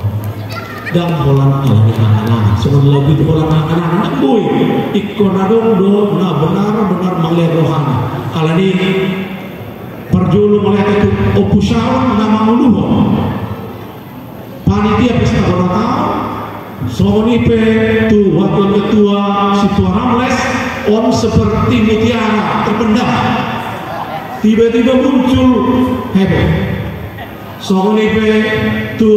Ndang holan ala ni angan-angan. Songon lagu i, holan angan-angan, ndang boi. Ingkon adong do na benar-benar mangalean rohana. Alani i, parjolo mauliate tu Ompu Saun na manguluhon panitia pesta bona taon, songon i pe tu wakil ketua Sintua Ramles, on seperti mutiara terpendam, tiba-tiba muncul heboh. Songon i pe tu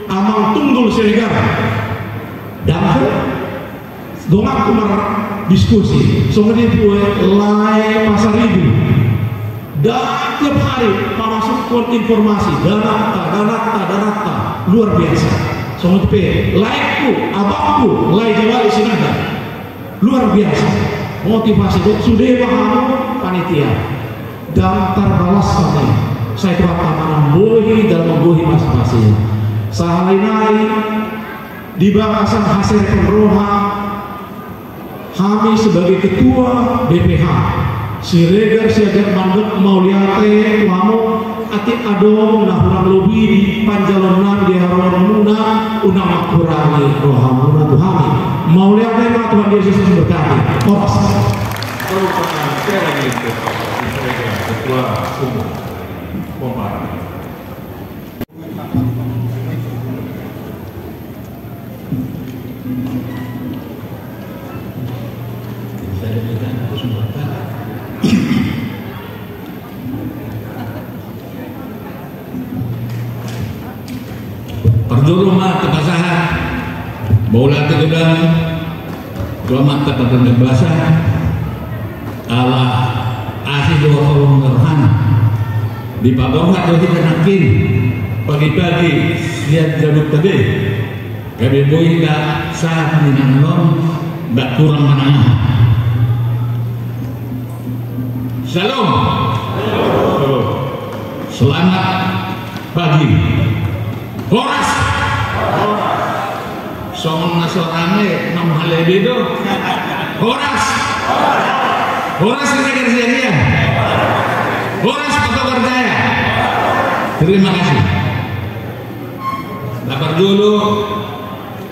Amang Tunggul Siregar, dangke donganku mardiskusi, songon i pe tu Lae Pasaribu. Dan tiap hari mamasukhon informasi, dananta, dananta, dananta, luar biasa. Songon i pe laengku, abangku, Lae Jawali Sinaga, luar biasa. Motivasi do sude ma hamu panitia. Ndang tarbalas hami, sai Tuhanta ma na mambohi dalam mambohi masing-masing. Sahali nai di bagasan haserepon roha, hami sebagai ketua B P H Siregar Siagian mandok mauliate tu hamu, atik adong na hurang lobi di panjaloonnami di haroromuna, unang mangkurangi rohamuna tu hami. Mauliate ma, Tuhan Yesus memberkati. Horas. Ketua Sumur. Komar. Parjolo ma tapasahat mauliate godang tu Amanta Pardenggan Basa, ala asi dohot holong ni rohana. Dipaborhat do hita nangkin pagi-pagi sian jabunta be, gabe boi hita sahat di na naeng on, ndang hurang manang aha. Shalom. Selamat pagi. Horas. Songon na so rame, na mahalebe do. Horas. Horas Siregar Siagian. Horas Patogar Jaya. Terima kasih. Na parjolo,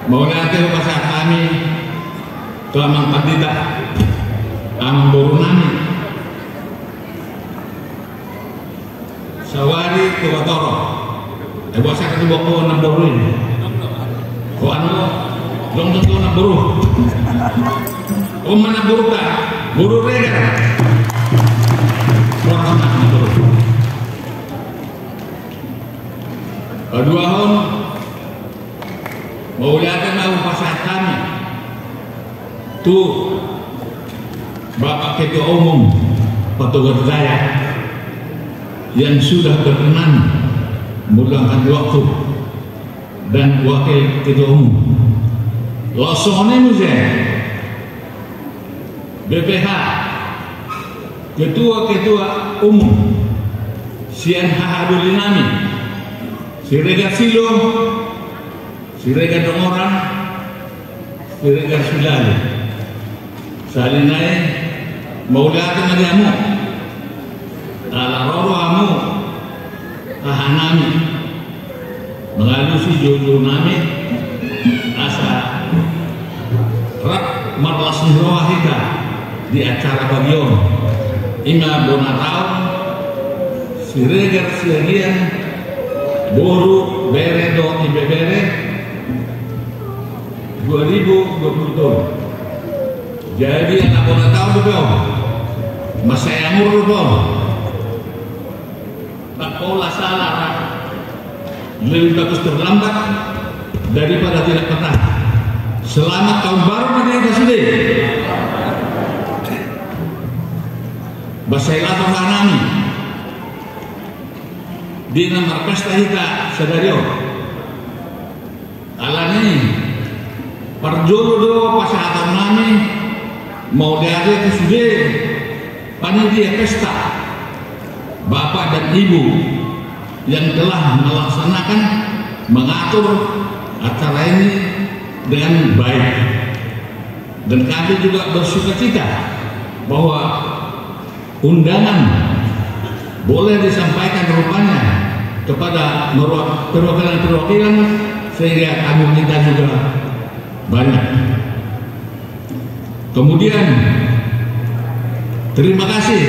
mauliate hupasahat hami tu amang pandita, amangboru nami. Sawadari tu Batoro. Eh, boasa ka tu boku namboru i. Ho anu, dong tu namboru. Ho ma namboru ta, boru Regar. Horas ma namboru. Paduahon, mauliate ma hupasahat hami tu Bapak Ketua Umum Patogar Jaya, yang sudah berkenan meluangkan waktu, dan wakil ketua umum. Laos songon i muse B P H, ketua-ketua umum sian haha doli nami, Siregar Silo, Siregar Dongoran, Siregar Sulali. Sahali nai, mauliate ma di hamu ala ro do hamu haha nami mangalusi joujou nami asa rap marlas ni roha hita di acara bagion. I ma bona taon Siregar Siagian, boru, bere dohot ibebere, dua ribu dua puluh tolu. Jadi ala bona taon dope on, mansai anggur dope on. Ndang pola sala ra, lebih bagus terlambat daripada tidak pernah. Selamat tahun baru ma di hita sude. Mansai laho ma nami di na marpesta hita sadari on. Alani i, parjolo do pasahaton nami mauliate tu sude panitia pesta, bapak dan ibu yang telah melaksanakan, mengatur acara ini dengan baik. Dan kami juga bersukacita bahwa undangan boleh disampaikan rupanya kepada merwa-, perwakilan-perwakilan, sehingga tamu kita juga banyak. Kemudian, terima kasih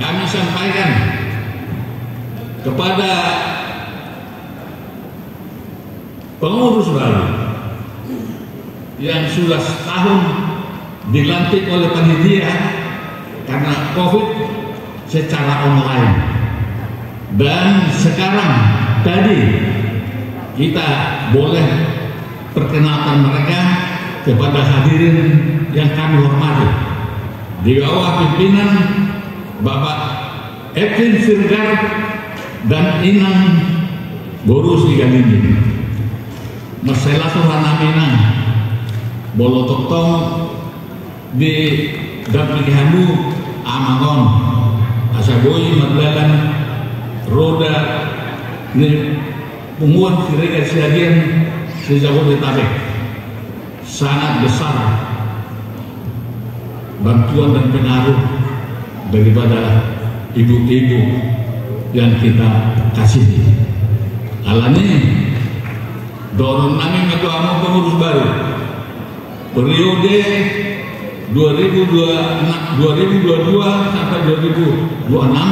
kami sampaikan kepada pengurus baru yang sudah setahun dilantik oleh panitia karena covid secara online. Dan sekarang tadi kita boleh perkenalkan mereka kepada hadirin yang kami hormati. Di bawah pimpinan Bapak Edwin Siregar dan Inang Boru Sigalinggi. Mansai las roha nami, Inang, molo tongtong didampingi hamu amang on asa boi mardalan roda ni punguan Siregar Siagian se-Jabodetabek. Sangat besar bantuan dan pengaruh daripada ibu-ibu yang kita kasihi. Alani i, dohonon nami ma tu hamu pengurus baru, periode dua ribu dua puluh enam, dua ribu dua puluh dua sampai dua ribu dua puluh enam,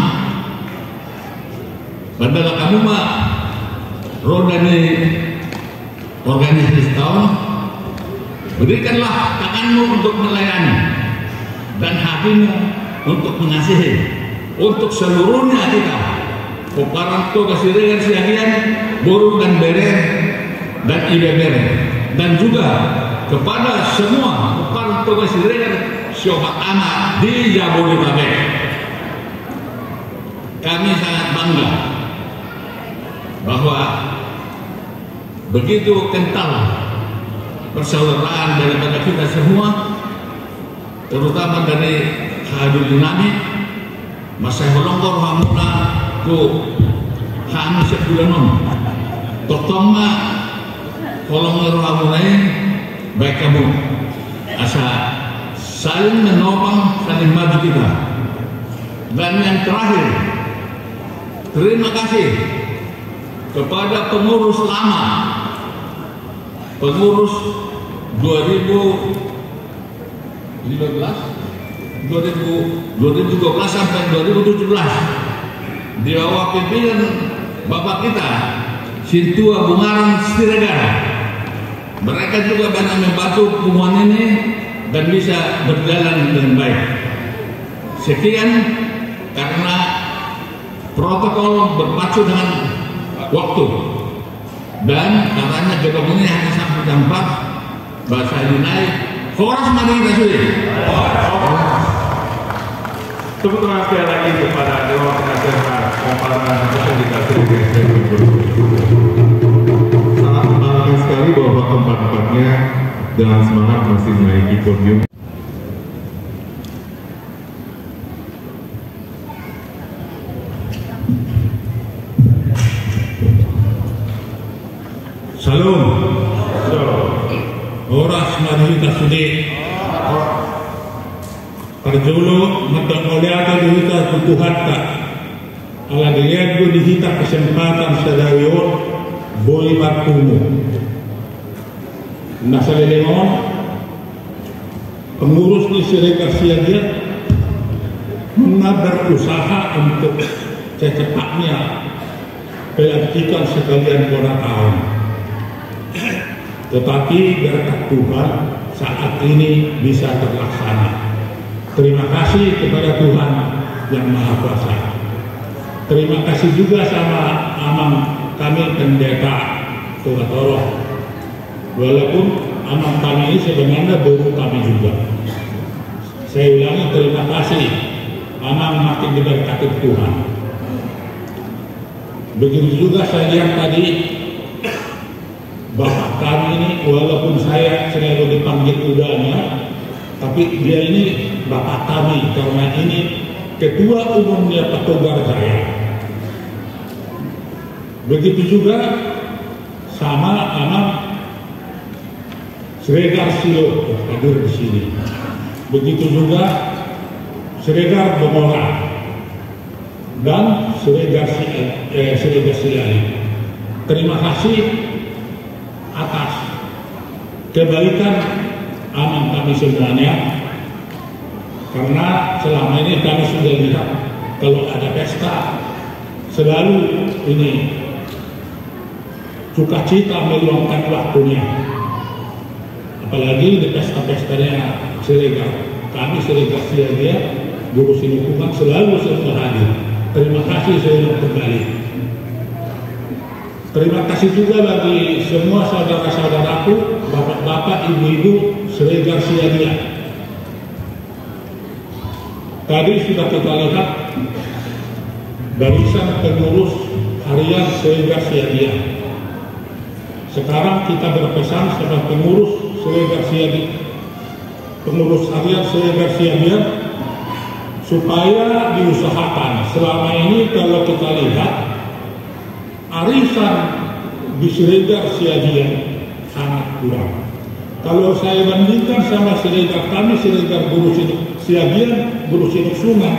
pandalak hamu ma roda ni organisasi taon, berikanlah tanganmu untuk melayani dan hatimu untuk mengasihi, untuk seluruhnya kita, Pomparan Toga Siregar Siagian, boru dan bere, dan ibebere, dan juga kepada semua Pomparan Toga Siregar siopat ama di Jabodetabek. Kami sangat bangga bahwa begitu kental persaudaraan daripada kita semua, terutama dari haha doli nami. Mansai holong do rohamuna tu hami sibulan on. Tongtong ma holong ni rohamuna i baen hamu asa saling menopang, saling maju kita. Dan yang terakhir, terima kasih kepada pengurus lama, pengurus dua ribu lima belas, dua ribu, dua ribu dua belas sampai dua ribu tujuh belas, di bawah pimpinan Bapak kita, Sintua Bungaran Siregar. Mereka juga banyak membantu punguan ini dan bisa berjalan dengan baik. Sekian, karena protokol berpacu dengan waktu. Dan katanya gedung ini hanya sampai jam empat. Bahasa Indonesia, horas ma di hita sude. Tepuk tangan sekali lagi kepada Dewan Penasehat Komparan Nasional. Sangat menyenangkan sekali bahwa keempat-empatnya dengan semangat masih menaiki podium. Syalom. Horas ma di hita sude. Parjolo, mandok mauliate do hita tu Tuhanta. Ala dilehon do di hita kesempatan sadari on boi marpungu. Na saleleng on, pengurus ni Siregar Siagian nunga berusaha untuk secepatnya pelantikan sekalian bona taon. Tetapi berkat Tuhan saat ini bisa terlaksana. Terima kasih kepada Tuhan yang Maha Kuasa. Terima kasih juga sama amang kami pendeta Tua Toro. Walaupun amang kami ini sebenarnya boru kami juga. Saya ulangi, terima kasih, amang makin diberkati Tuhan. Begitu juga saya lihat tadi, bapak kami ini, walaupun saya selalu dipanggil udanya, tapi dia ini bapak kami karena ini ketua umumnya Patogar saya. Begitu juga sama amang Siregar Silo hadir di sini. Begitu juga Siregar Bongora dan Siregar Si-, eh, Siregar Silahi. Terima kasih atas kebaikan amang kami semuanya, karena selama ini kami sudah lihat kalau ada pesta selalu ini sukacita meluangkan waktunya. Apalagi di pesta-pestanya Siregar. Kami Siregar Siagian, Guru Sinukungan selalu semua hadir. Terima kasih saya ulang kembali. Terima kasih juga bagi semua saudara-saudaraku, bapak-bapak, ibu-ibu Siregar Siagian. Tadi sudah kita lihat barisan pengurus harian Siregar Siagian. Sekarang kita berpesan sama pengurus Siregar Siagian, pengurus harian Siregar Siagian, supaya diusahakan. Selama ini kalau kita lihat, arisan di Siregar Siagian sangat kurang. Kalau saya bandingkan sama Siregar kami, Siregar Guru Sinu-, Siagian, Guru Sinukungan,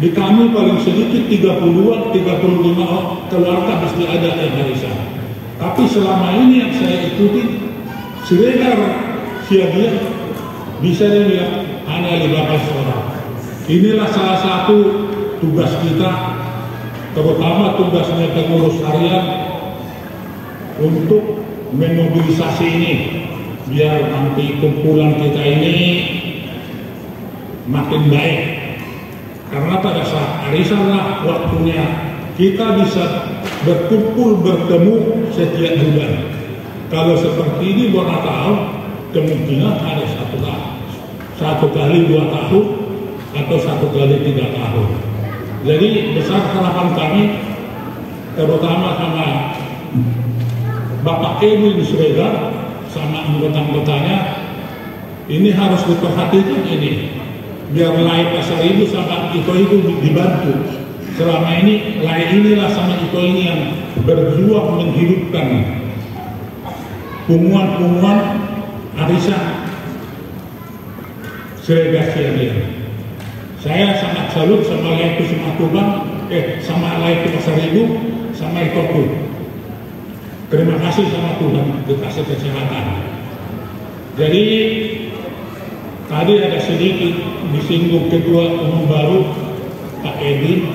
di kami paling sedikit tiga puluhan, tiga puluh lima keluarga mesti ada yang arisan. Tapi selama ini yang saya ikuti, Siregar Siagian bisa dibilang hanya lima belas orang. Inilah salah satu tugas kita, terutama tugasnya pengurus harian, untuk memobilisasi ini, biar nanti kumpulan kita ini makin baik. Karena pada saat arisan lah waktunya kita bisa berkumpul, bertemu setiap bulan. Kalau seperti ini, bona taon, kemungkinan ada satu kali, satu kali dua tahun, atau satu kali tiga tahun. Jadi, besar harapan kami, terutama sama Bapak Edwin Siregar, sama anggota-anggotanya, ini harus diperhatikan ini. Biar Lae Pasaribu sama Ito itu di-, dibantu. Selama ini, Lae inilah sama Ito ini yang berjuang menghidupkan punguan-punguan arisan Siregar Siagian. Saya sangat salut sama Lae Simatupang, eh, sama Lae Pasaribu, sama Itoku. Terima kasih sama Tuhan, dikasih kesehatan. Jadi, tadi ada sedikit disinggung ketua umum baru, Pak Edi.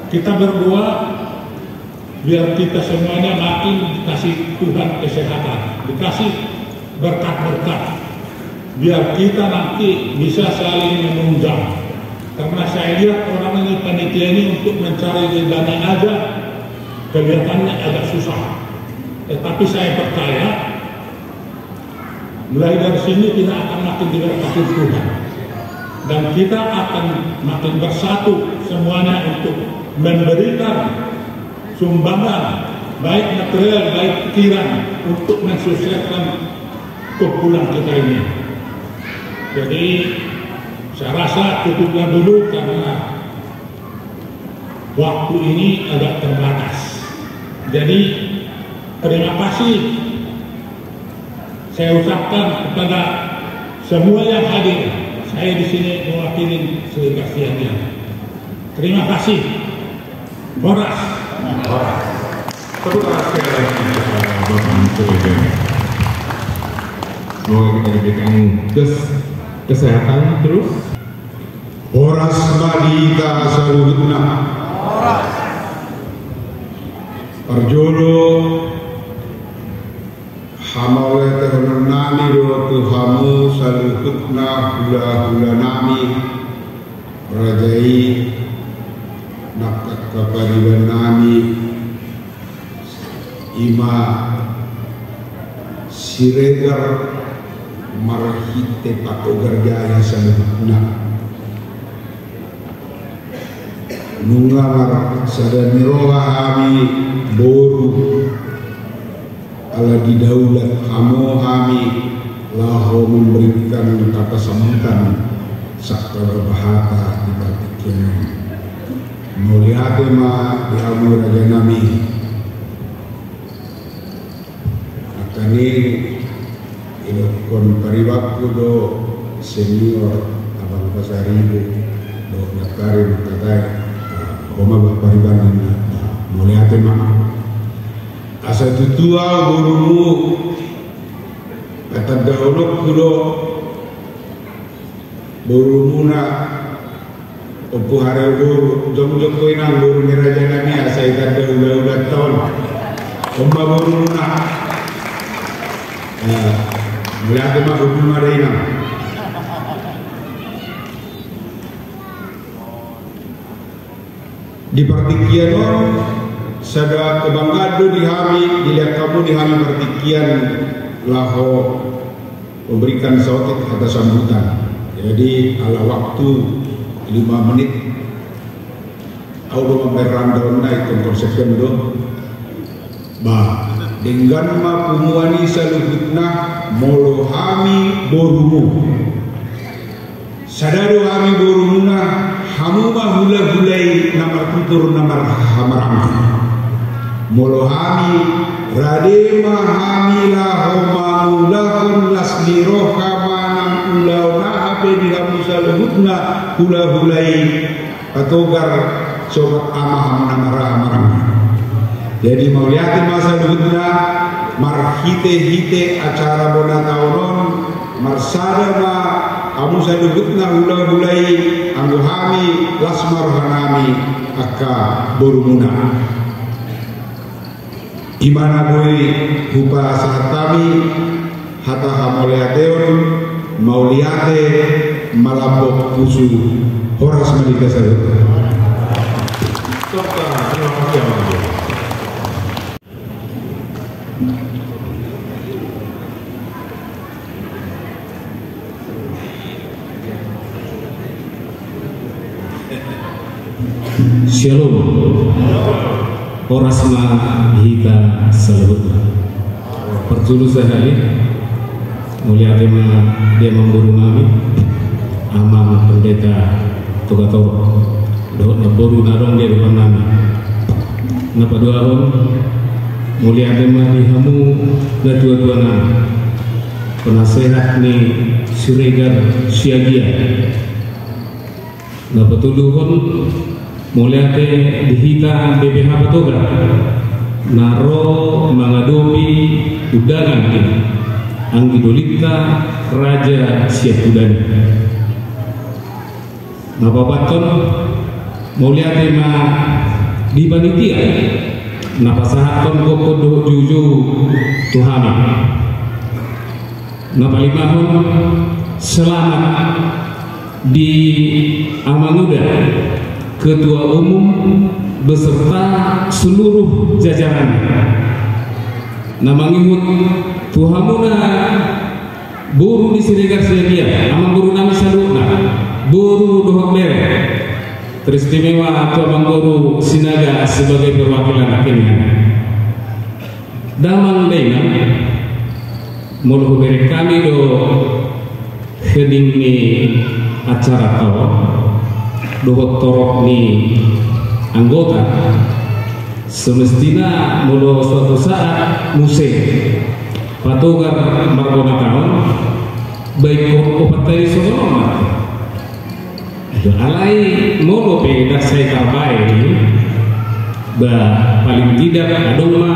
Kita berdoa biar kita semuanya makin dikasih Tuhan kesehatan, dikasih berkat-berkat. Biar kita nanti bisa saling menunjang. Karena saya lihat orang ini, panitia ini, untuk mencari dana aja kelihatannya agak susah. Tetapi saya percaya, mulai dari sini kita akan makin diberkati Tuhan. Dan kita akan makin bersatu semuanya untuk memberikan sumbangan, baik material, baik pikiran, untuk mensukseskan kumpulan kita ini. Jadi, saya rasa cukuplah dulu karena waktu ini agak terbatas. Jadi, terima kasih saya ucapkan kepada semua yang hadir. Saya di sini mewakili Siregar Siagian. Terima kasih. Horas. Horas. Tepuk tangan sekali lagi kepada Bapak Menteri. Semoga kita diberikan kes-, kesehatan terus. Horas ma di hita saluhutna. Parjolo, hamauliatehononnami do tu hamu saluhutna hulahulanami, raja i, nang angka paribannami, i ma Siregar marhite Patogar Jaya saluhutna. Nunga marsada ni roha hami boru, ala didaulat hamu hami laho memberikan kata sambutan sangkababa hata di partingkian on. Mauliate ma di hamu rajanami. Angkani, idokkon paribanku do senior Abang Pasaribu do nangkaring mangkatai, ah, ho ma bah pariban ninna, ah, mauliate ma. Asa tutu au borumu, hatandahononku do borumuna, Ompu Hareo boru, jongjong ho inang boru ni rajanami asa itanda ulaulanta on. On ma borumuna. Eh, mauliate ma, hundul ma da inang. Di partingkian on, sada kebanggaan do di hami, dilehon hamu di hami partingkian laho memberikan saotik kata sambutan. Jadi, ala waktu lima menit, au do mambaen rundown-na, ingkon konsep do. Ba, denggan ma punguan i saluhutna, molo hami borumu. Sada do hami borumuna, hamu ma hulahula i na martutur na marhahamaranggi. Molo hami, rade ma hami laho mangulahon las ni roha manang ulaon aha pe di hamu saluhutna hulahula i, Patogar, Sobat Ama, hamu na marhahamaranggi. Jadi mauliate ma saluhutna, marhitehite acara bona taon on, marsada ma hamu saluhutna hulahula i, anggo hami las ma rohanami angka borumuna. I ma na boi hupasahat hami hata hamauliateon, mauliate malambok pusu. Horas ma di hita saluhutna. Syalom. Horas ma di hita saluhutna. Parjolo sahali, mauliate ma di amangboru nami, Amang Pendeta Togatorop, dohot namboru na adong di adopan nami. Na paduahon, mauliate ma di hamu natuatua nami, penasehat ni Siregar Siagian. Na patoluhon, mauliate di hita B P H Patogar na ro mangadopi undangan ni anggi dolinta Raja Siampudani. Na paopathon, mauliate ma di panitia na pasahathon gokhon dohot joujou tu hami. Na palimahon, selamat di Amang Uda, Ketua Umum beserta seluruh jajaran. Na mangihut tu hamuna boru ni Siregar Siagian, amangboru nami saluhutna. Boru dohot bere, teristimewa tu amangboru Sinaga sebagai perwakilan akhirnya. Damang dainang, molo hubereng hami do hening ni acara on dohot torop ni anggota, semestina molo suatu saat muse patogar margonataon, baik opat tali songon on ma. Alai molo pe ndang sai tarbaen, ba paling tidak adong ma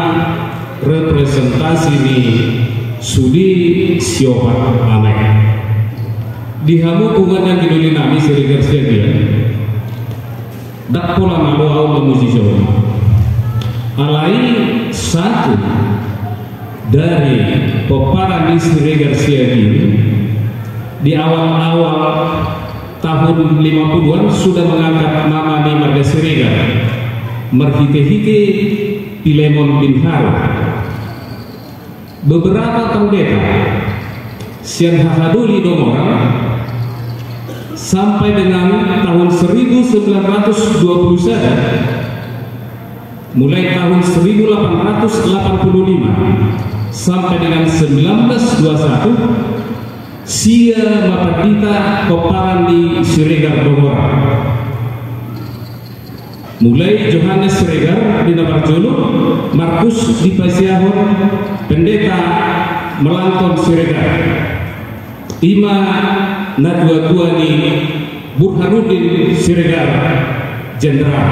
representasi ni sude siopat ama i. Di hamu punguan ni anggi doli nami Siregar Siagian, ndang pola malo ahu mamuji jolma. Alai satu dari pomparan ni Siregar Siagian, di awal-awal tahun lima puluhan sudah mengangkat nama ni marga Siregar marhite-hite Pilemon bin Harun. Beberapa pendeta sian hahadoli Dongoran sampai dengan tahun seribu sembilan ratus dua puluh satu, mulai tahun seribu delapan ratus delapan puluh lima sampai dengan sembilan belas dua satu, sia ma pandita pomparan ni Siregar Dongoran. Mulai Johannes Siregar di na parjolo, Markus dipasiahon pendeta Melanton Siregar. Ima na tua-tua ni Burhanuddin Siregar, jenderal,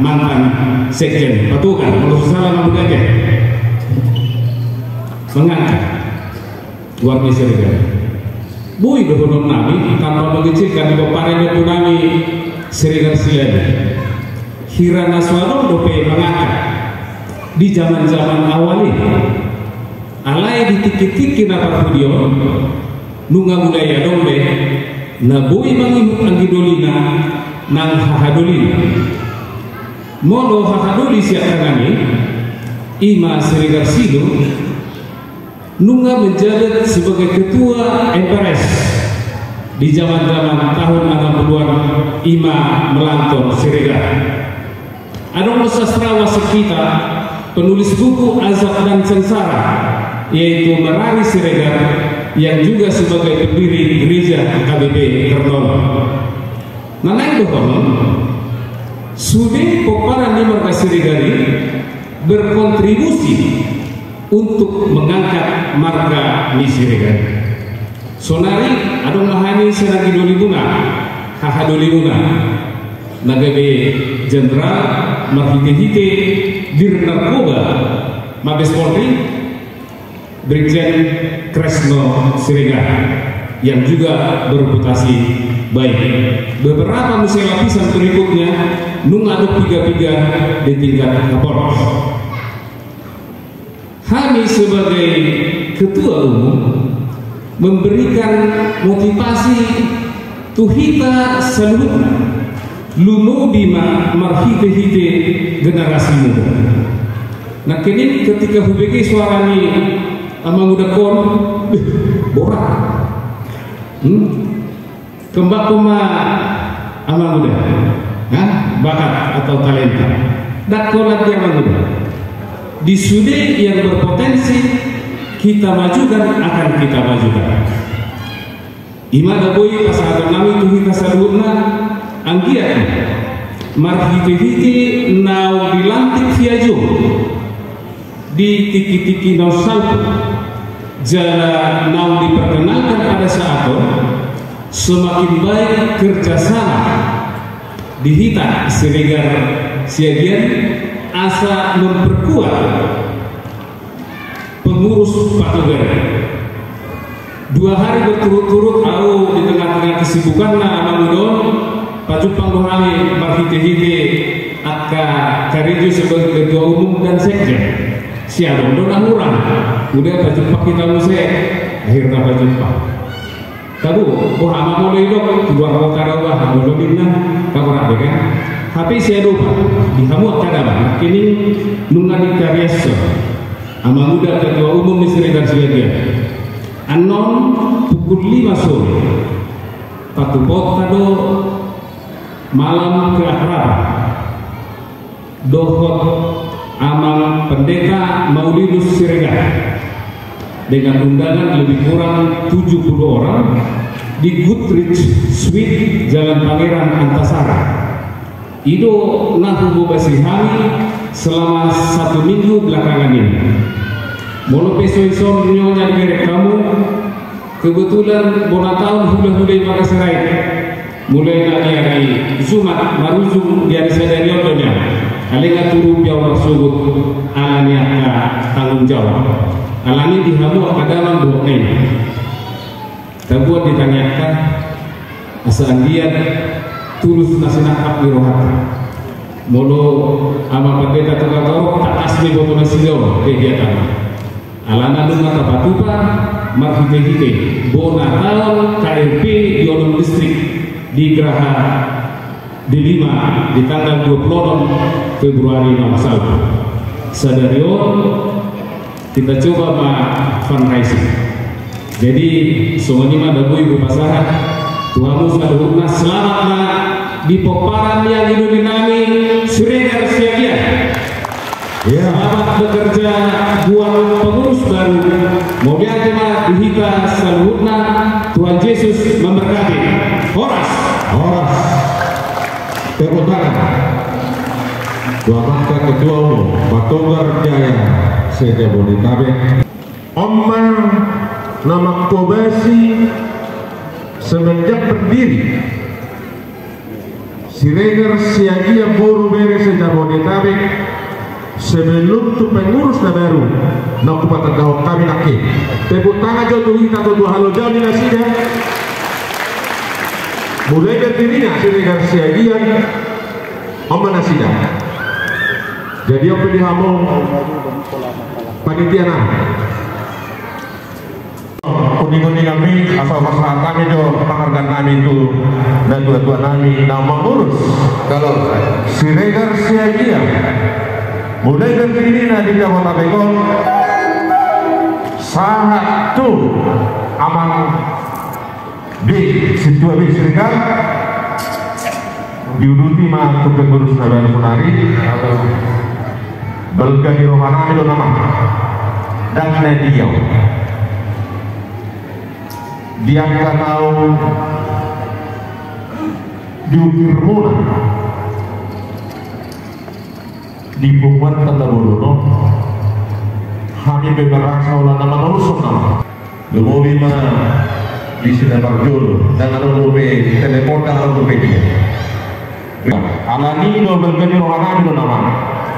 mantan sekjen patogar, molo so sala na mudanya mengangkat warga Siregar. Boi dohonon nami tanpa mengecilkan di pomparan ni ompu nami Siregar Siagian. Hira na so adong dope mangangkat di zaman-zaman awal i. Alai di tingki-tingki na parpudi on nunga mulai adong be na boi mangihut anggi dolina nang hahadolina. Molo hahadoli sian tangan i, ima Siregar Silu, nunga menjabat sebagai ketua M P R S di zaman-zaman tahun enam puluhan, ima Melanton Siregar. Adong do sastrawan wasikita, penulis buku Azab dan Sengsara, yaitu Merari Siregar, yang juga sebagai pendiri gereja K B P Kernon. Na naeng dohonon, sude pomparan ni marga Siregar i berkontribusi untuk mengangkat marga ni Siregar. Sonari adong ma hami sian anggi dolimuna, hahadolimuna, na gabe jenderal marhite-hite Dirnarkoba Mabes Polri, Brigjen Kresno Siregar, yang juga bereputasi baik. Beberapa muse lapisan berikutnya nunga adong piga-piga di tingkat Kapolres. Hami sebagai ketua umum memberikan motivasi tu hita saluhutna, lumobi ma marhite-hite generasi muda. Nangkining ketika hubege suara ni amang uda on, beh, borat. Hmm? Kembang ma amang uda, ha? Bakat atau talenta. Ndang holan di amang uda. Di sude yang berpotensi kita majukan, akan kita majukan. Ima da boi pasahaton nami tu hita saluhutna, anggiat marhite-hite naung dilantik Siagian di tingki-tingki naung salpu, jala naung diperkenalkan pada saat on, semakin baik kerjasama di hita Siregar Siagian asa memperkuat pengurus patogar. Dua hari berturut-turut ahu di tengah-tengah kesibukanna amang uda on, pajumpang do hami marhite-hite angka karejo sebagai ketua umum dan sekjen. Sian on do na hurang, uda pajumpang hita muse, akhirna pajumpang. Tabo, boha ma molo idok, keluar kota do bah, molo ninna, kabar be kan. Hape sian on bah, di hamu angka damang, nangkining nunga ditariashon amang uda ketua umum ni Siregar Siagian. Annon pukul lima sore. Patupaonta do malam keakraban dohot Amang Pendeta Maulinus Siregar dengan undangan lebih kurang tujuh puluh orang di Goodrich Suite, Jalan Pangeran Antasari. I do na hubobasi hami selama satu minggu belakangan ini. Molo pe so dison nyonya dibereng hamu, kebetulan bona taon hulahula i marga Sirait. Mulai na di ari Jumat marujung di ari sadari on do nian. Alai nga turun dia marsogot ala ni angka tanggung jawab. Alani di hamu angka damang dohot na inang, tabuat di tangiangta asa anggiat tulus na sinangkap ni rohanta. Molo Amang Pendeta tu Katorok, tangkas do iboto nasida on kegiatan. Alana nunga tapatupa marhitehite bona taon K R P di onom distrik di Graha Delima di tanggal dua puluh enam Februari na salpu. Sadari on kita coba ma fundraising. Jadi songon i ma na boi hupasahat tu hamu saluhutna, selamat ma di pomparan ni anggi doli nami Siregar Siagian. Iya. Selamat bekerja buat pengurus baru. Mauliate ma di hita saluhutna, Tuhan Yesus memberkati. Horas. Horas. Tepuk tangan. Buat angka ketua umum Patogar Jaya se-Jabodetabek. On ma na manghobasi semenjak berdiri Siregar Siagian Boru Bere se-Jabodetabek, sebelum tu pengurus na baru na hupatandahon hami nangkin. Tepuk tangan jo tu hita tu dua halojaon ni nasida. Mulai berdirina Siregar Siagian, on ma nasida. Jadi on pe di hamu panitia nami. Uninguningan nami, asa pasahat nami jo panghargaan nami tu natuatua nami na mangurus. Kalau Siregar Siagian, mulai berdirina di Jabodetabek on, sahat tu Amang B, Sintua B Siregar, diuduti ma tu pengurus na baru sonari. Balga ni roha nami do nama, ndang na diau. Di angka taon di ukirmuna di punguanta na bolon on, hami pe merasa holan na manorushon nama. Lumobi ma di si na parjolo, ndang adong dope telepon, ndang adong dope dia. Alani do balga ni roha nami do nama.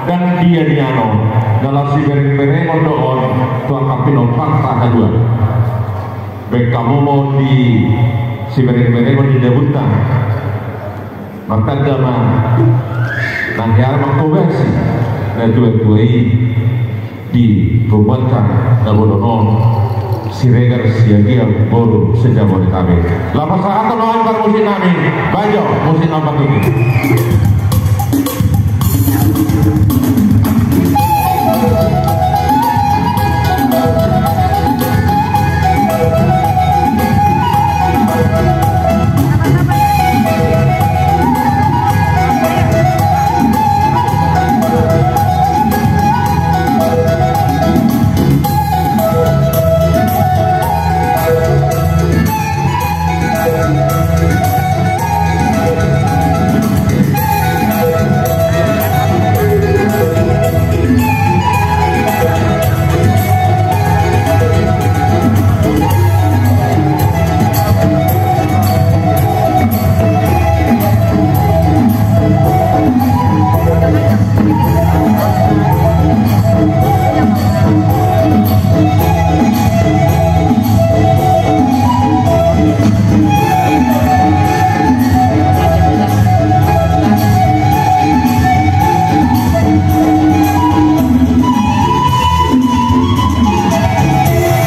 Ndang dia nian on, na laos siberengberengon do on tu angka pinompar na dua. Baen hamu ma on di siberengberengon di dapurta. Martanda ma na hea manghobasi natuatua i di punguanta na bolon on, Siregar Siagian Boru se-Jabodetabek. Laho pasahathon ma on parmusik nami, baen jo musik na patut i.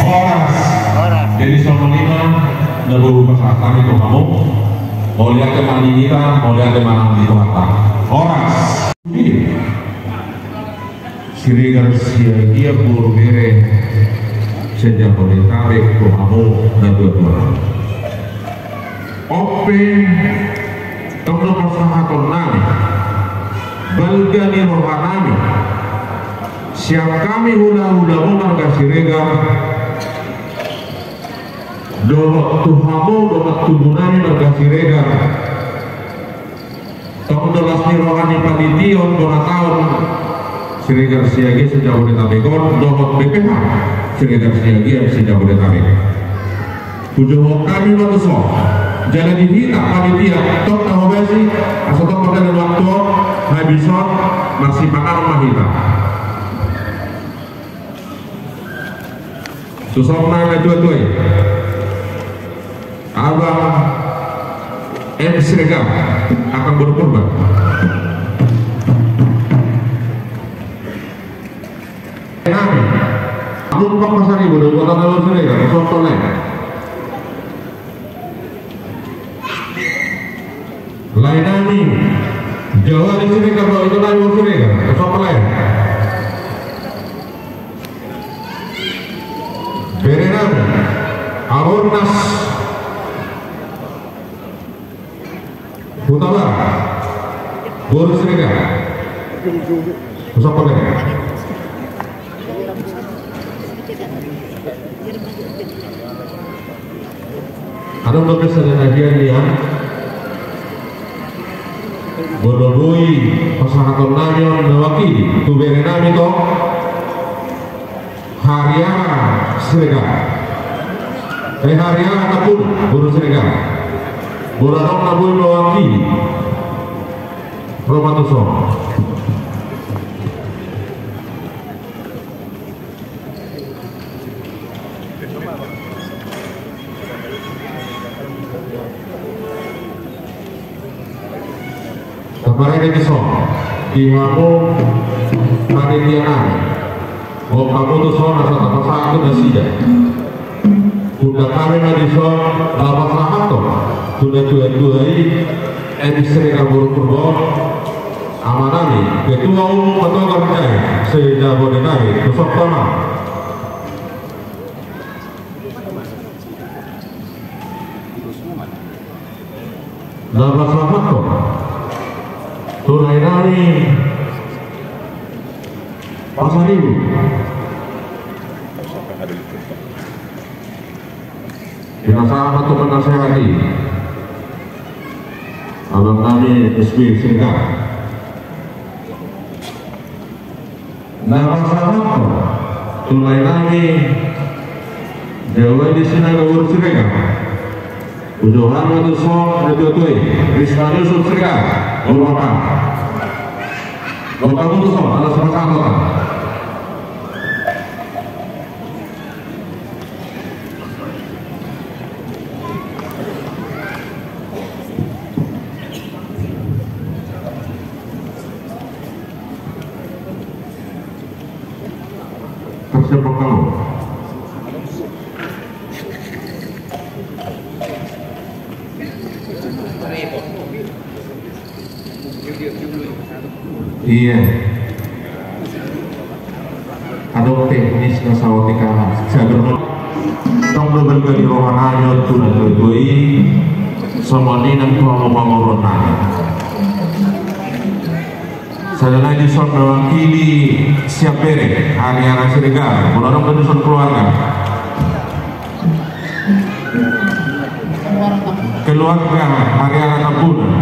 Horas. Horas. Jadi songon i ma na boi pasahat nami tu hamu. Mauliate ma di hita, mauliate ma nang di Tuhanta. Horas. Siregar Siagian Boru Bere se-Jabodetabek tu hamu natuatua. On pe tong do pasahatonnami, balga ni rohanami, sian hami hulahulamu marga Siregar, dohot tu hamu dongan tubunami marga Siregar. Tong do las ni roha ni panitia on bona taon Siregar Siagian se-Jabodetabek on dohot B P H Siregar Siagian se-Jabodetabek. Hujohon hami ma tuson. Jala di hita panitia tong tahobasi asa tong pagadan waktu on habis on marsipanganon ma hita. Tuson ma natuatua i. Abang M Siregar, Akang Boru Purba. Nami. Amun Pak Pasaribu do kota Talu Siregar, soto le. Laenami, Jawa di Siregar do, itonami Siregar, soto le. Berenami, Abornas Hutabarat, boru Siregar. Husapa bere. Adong dope sada na hea nian. Molo boi pasahatonnami on mewakili tu berenami tong. Hariara Siregar. Eh, Hariara Tambun, boru Siregar. Molo adong na boi mewakili, ro ma tuson. Taparade tuson di hamu panitia nami. Hamu tuson asa tapasahat tu nasida. Undang hami ma dison, lapasahathon tu natuatua i, M Siregar boru Purba, amanami, ketua umum Patogar Jae se-Jabodetabek, tuson ma. Lapasahathon tu laenami Pasaribu. Pinasahat tu penasehat i, abangnami S B Siregar. Lapasahathon tu laenami Jawa di Sinaga boru Siregar. Hujohan ma tuson natuatua i, Risma Yusuf Siregar, boru Mapang. Boru Mapang tuson, ala sipasahaton. Iya. Adong teknis na saotik aha. Sabar. Tong do balga ni roha nami on tu natuatua i. Songon i nang tu hamu pamoruon nami. Sada nai dison mewakili sian bere Hariara Siregar. Molo adong do dison keluarga. Keluarga Hariara Tambunan.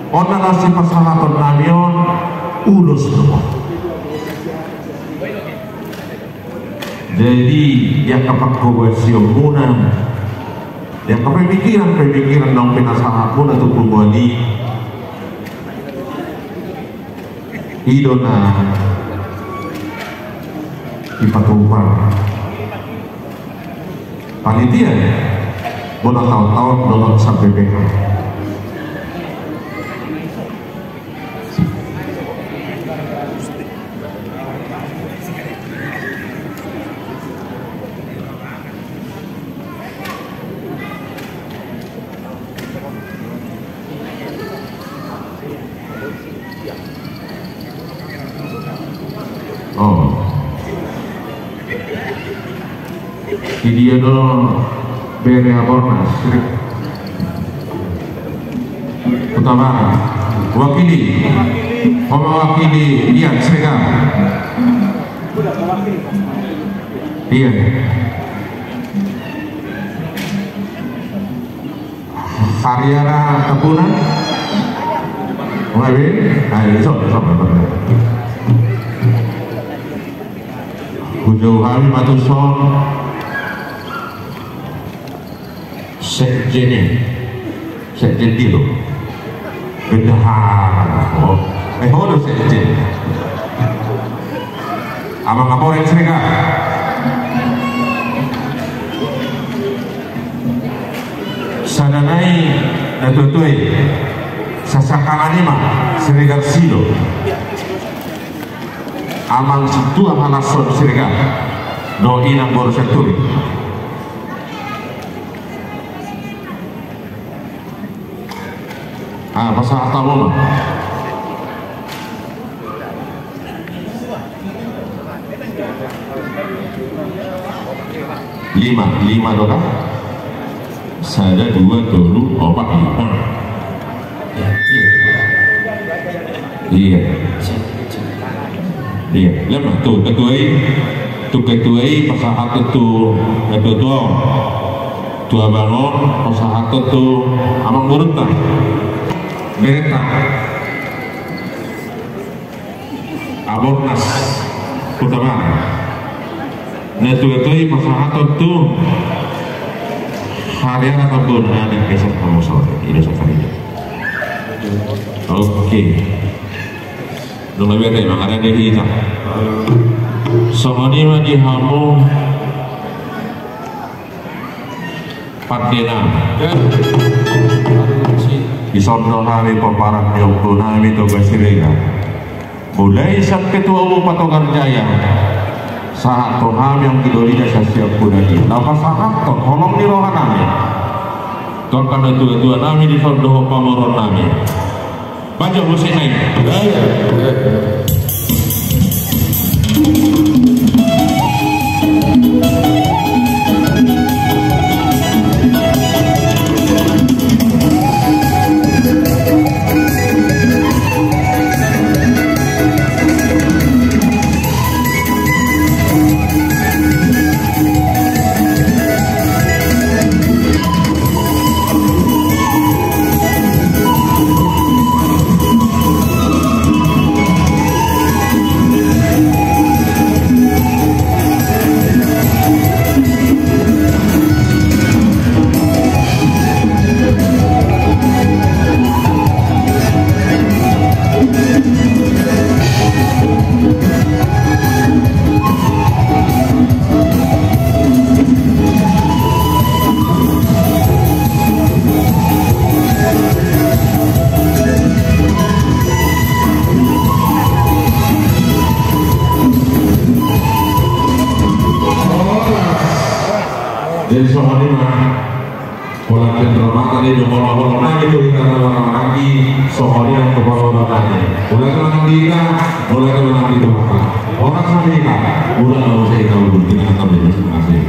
On na las ni pasahatonnami on, ulos do. Jadi, di angka panghobasionmuna, di angka pemikiran-pemikiran naung pinasahatmuna tu punguan i, i do na dipatupa panitia, bona taon-taon dohot sampe beha. Oh. Di dia do bere Abornas, Sirek. Utama, wakili, ho mewakili, ia, Siregar. Ia. Hariara Tambunan. Ayo, ayo, sok, sok, sok. Hujou hami ma tuson. Sekjen i. Sekjen dia do. Bendahara. Oh. Eh, ho do sekjen. Amang Kapolres Siregar. Sada nai natuatua i. Sasangkalan i ma Siregar Sido. Amang Sintua Halashon Siregar. Dohot inang boru Santuri. Ah, pasahat hamu ma. Lima, lima do kan? Sada, dua, tolu, opat, lima. Ia. Ia, lima. Tu ketua i, tu ketua i pasahathon tu ketua on. Tu abang on pasahathon tu amang borunta. Berenta. Amornas Hutabarat. Natuatua i pasahathon tu hariara Tambunan. Oke. Dung na bere mangarade hita. Songon i ma di hamu. Pande nami. Dison do hami pomparan ni ompu nami Toga Siregar. Mulai sian ketua umum Patogar Jaya. Sahat tu hami anggi doli na sian Siampudan i. Na pasahathon holong ni roha nami. Tu angka natuatua nami dison dohot pamoruon nami. Bajo musik nai. Jadi songon i ma. Pola cenderamata di dongol-dongol nami tu hita na marhahaanggi, songon i nang tu pamoruon nami. Mauliate ma nang di hita, mauliate ma nang di Tuhanta. Horas ma di hita, mauliate ma nang di hita. Terima kasih.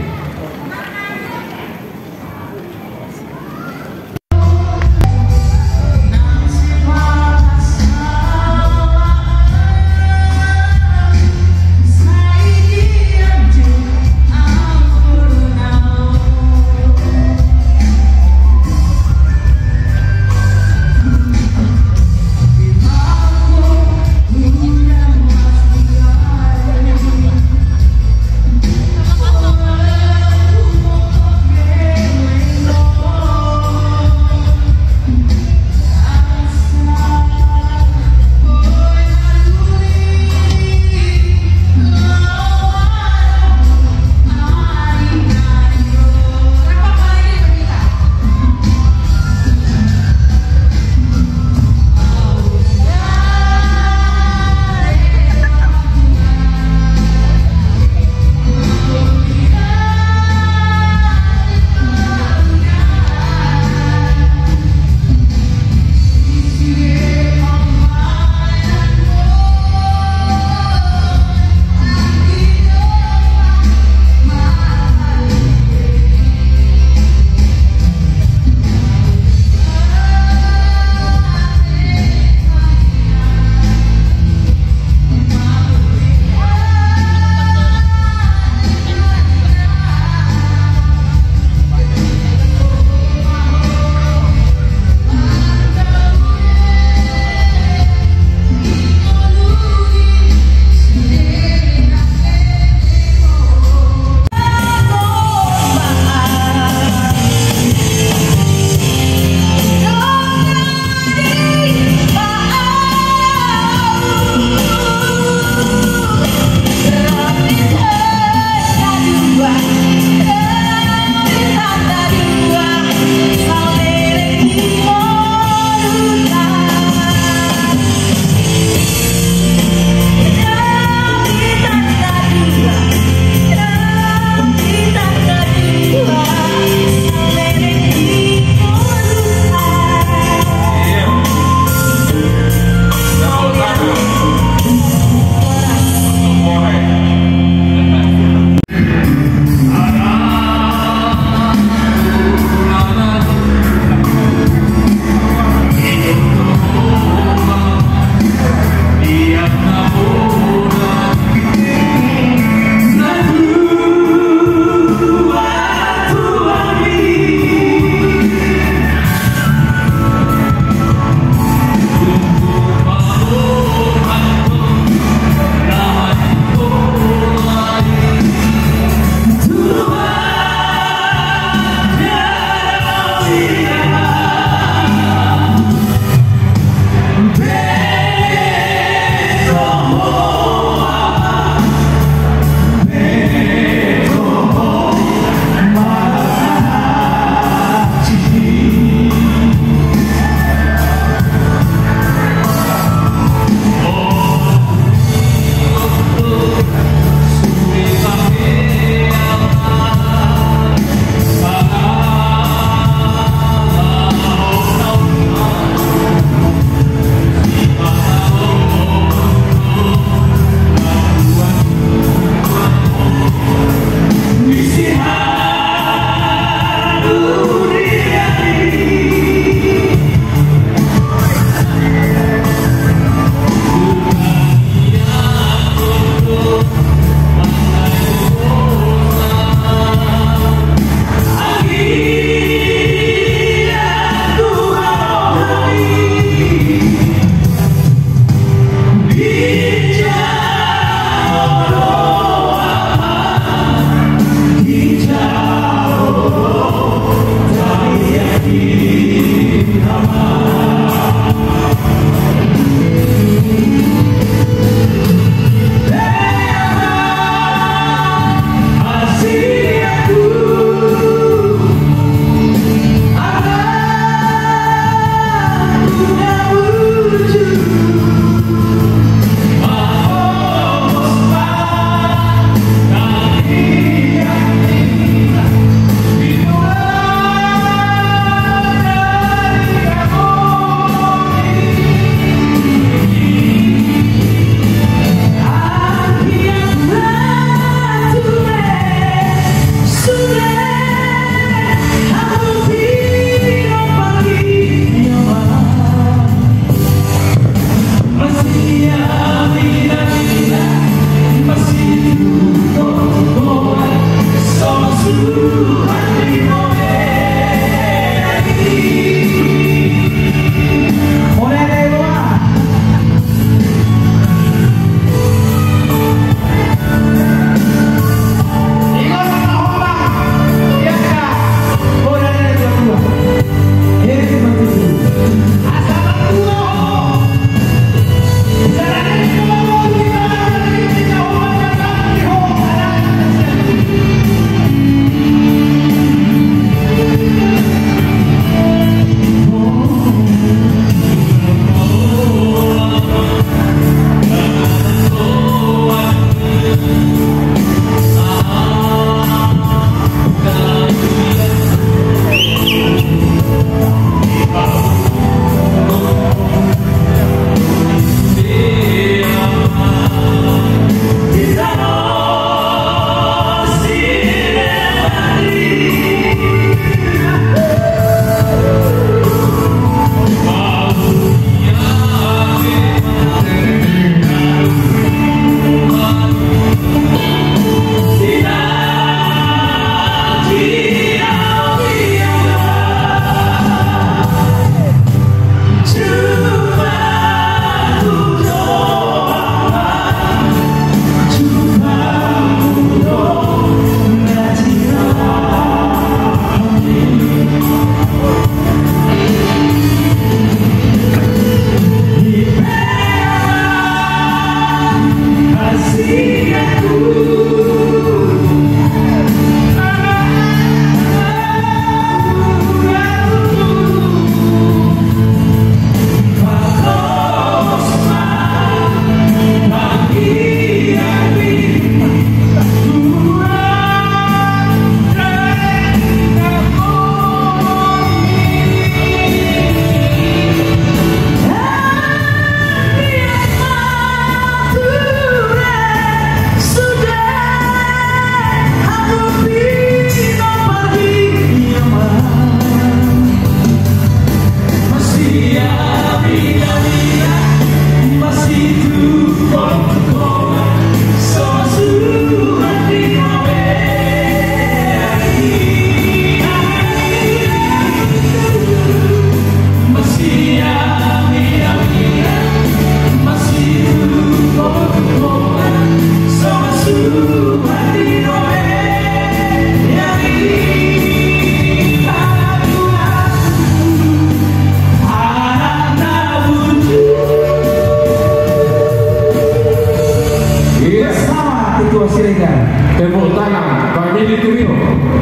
Tepuk tangan, Pak Mili Trio,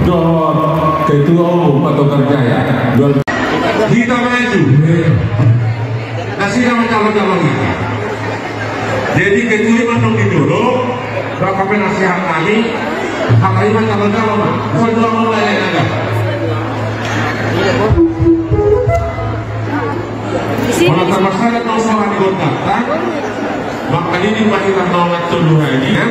dohot Ketua Umum Patogar Jaya. Hita maju. Nasida ma calon-calon. Jadi ketua i ma tong di jolo, dohot penasehat nami, hata i ma calon-calon. Soal dua mau lain ada. Molo tapasahat ma sora di gondang, maka ini masih tambah waktu dua hari ya.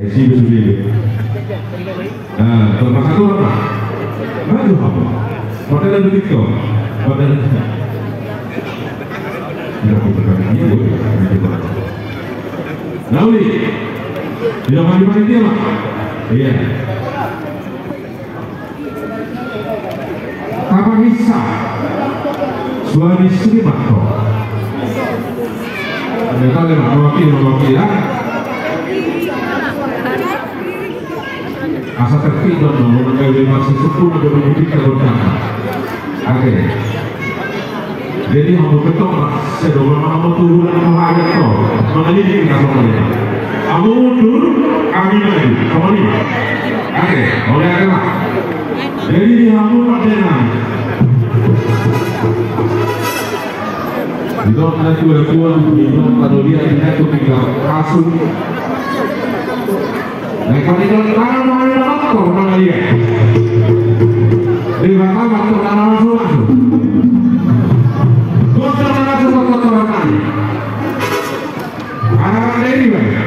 Eh, si betul dia. Nah, terpaksa turun, Pak. Maju, Pak. Pakai lagu TikTok. Pakai lagu. Tidak, bukan. Iya, bukan. Nah, Uli. Tidak maju panitia, Pak. Iya. Tapahinsa. Suami istri, Pak. Ada tahu, Pak? Mewakili, mewakili, ya. Asa tertib dong, dong, menggawe masih sepuluh, ada mengikuti kita bersama. Oke. Jadi, mau betok, Mas. Saya dong, mau turun, mau ada tuh. Mengaliri kita semua ini. Kamu mundur, kami maju. Kamu ini. Oke, boleh ada, Mas. Jadi, di kamu, Pak Denang. Didok na tua-tua, didok na tua-tua, didok na tua-tua. Naik panitia tangan, tangan, tangan, tangan, tangan, iya. Di Batam, tangan, tangan, tangan, tangan. Kota, tangan, tangan, tangan, tangan. Anak-anak dari mana?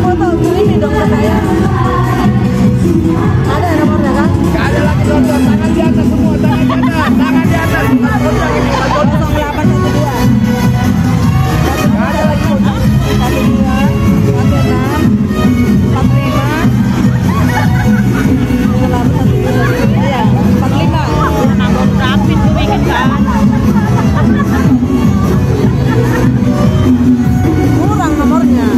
Foto, ini dong, saya. Ada nomornya, kan? Nggak ada lagi, Tonton. Tangan di atas semua, tangan di atas, tangan di atas. Kosong delapan satu dua. Nggak ada lagi, Tonton. Satu dua, satu enam, empat lima. Delapan satu dua. Iya, empat lima. Kurang nomornya.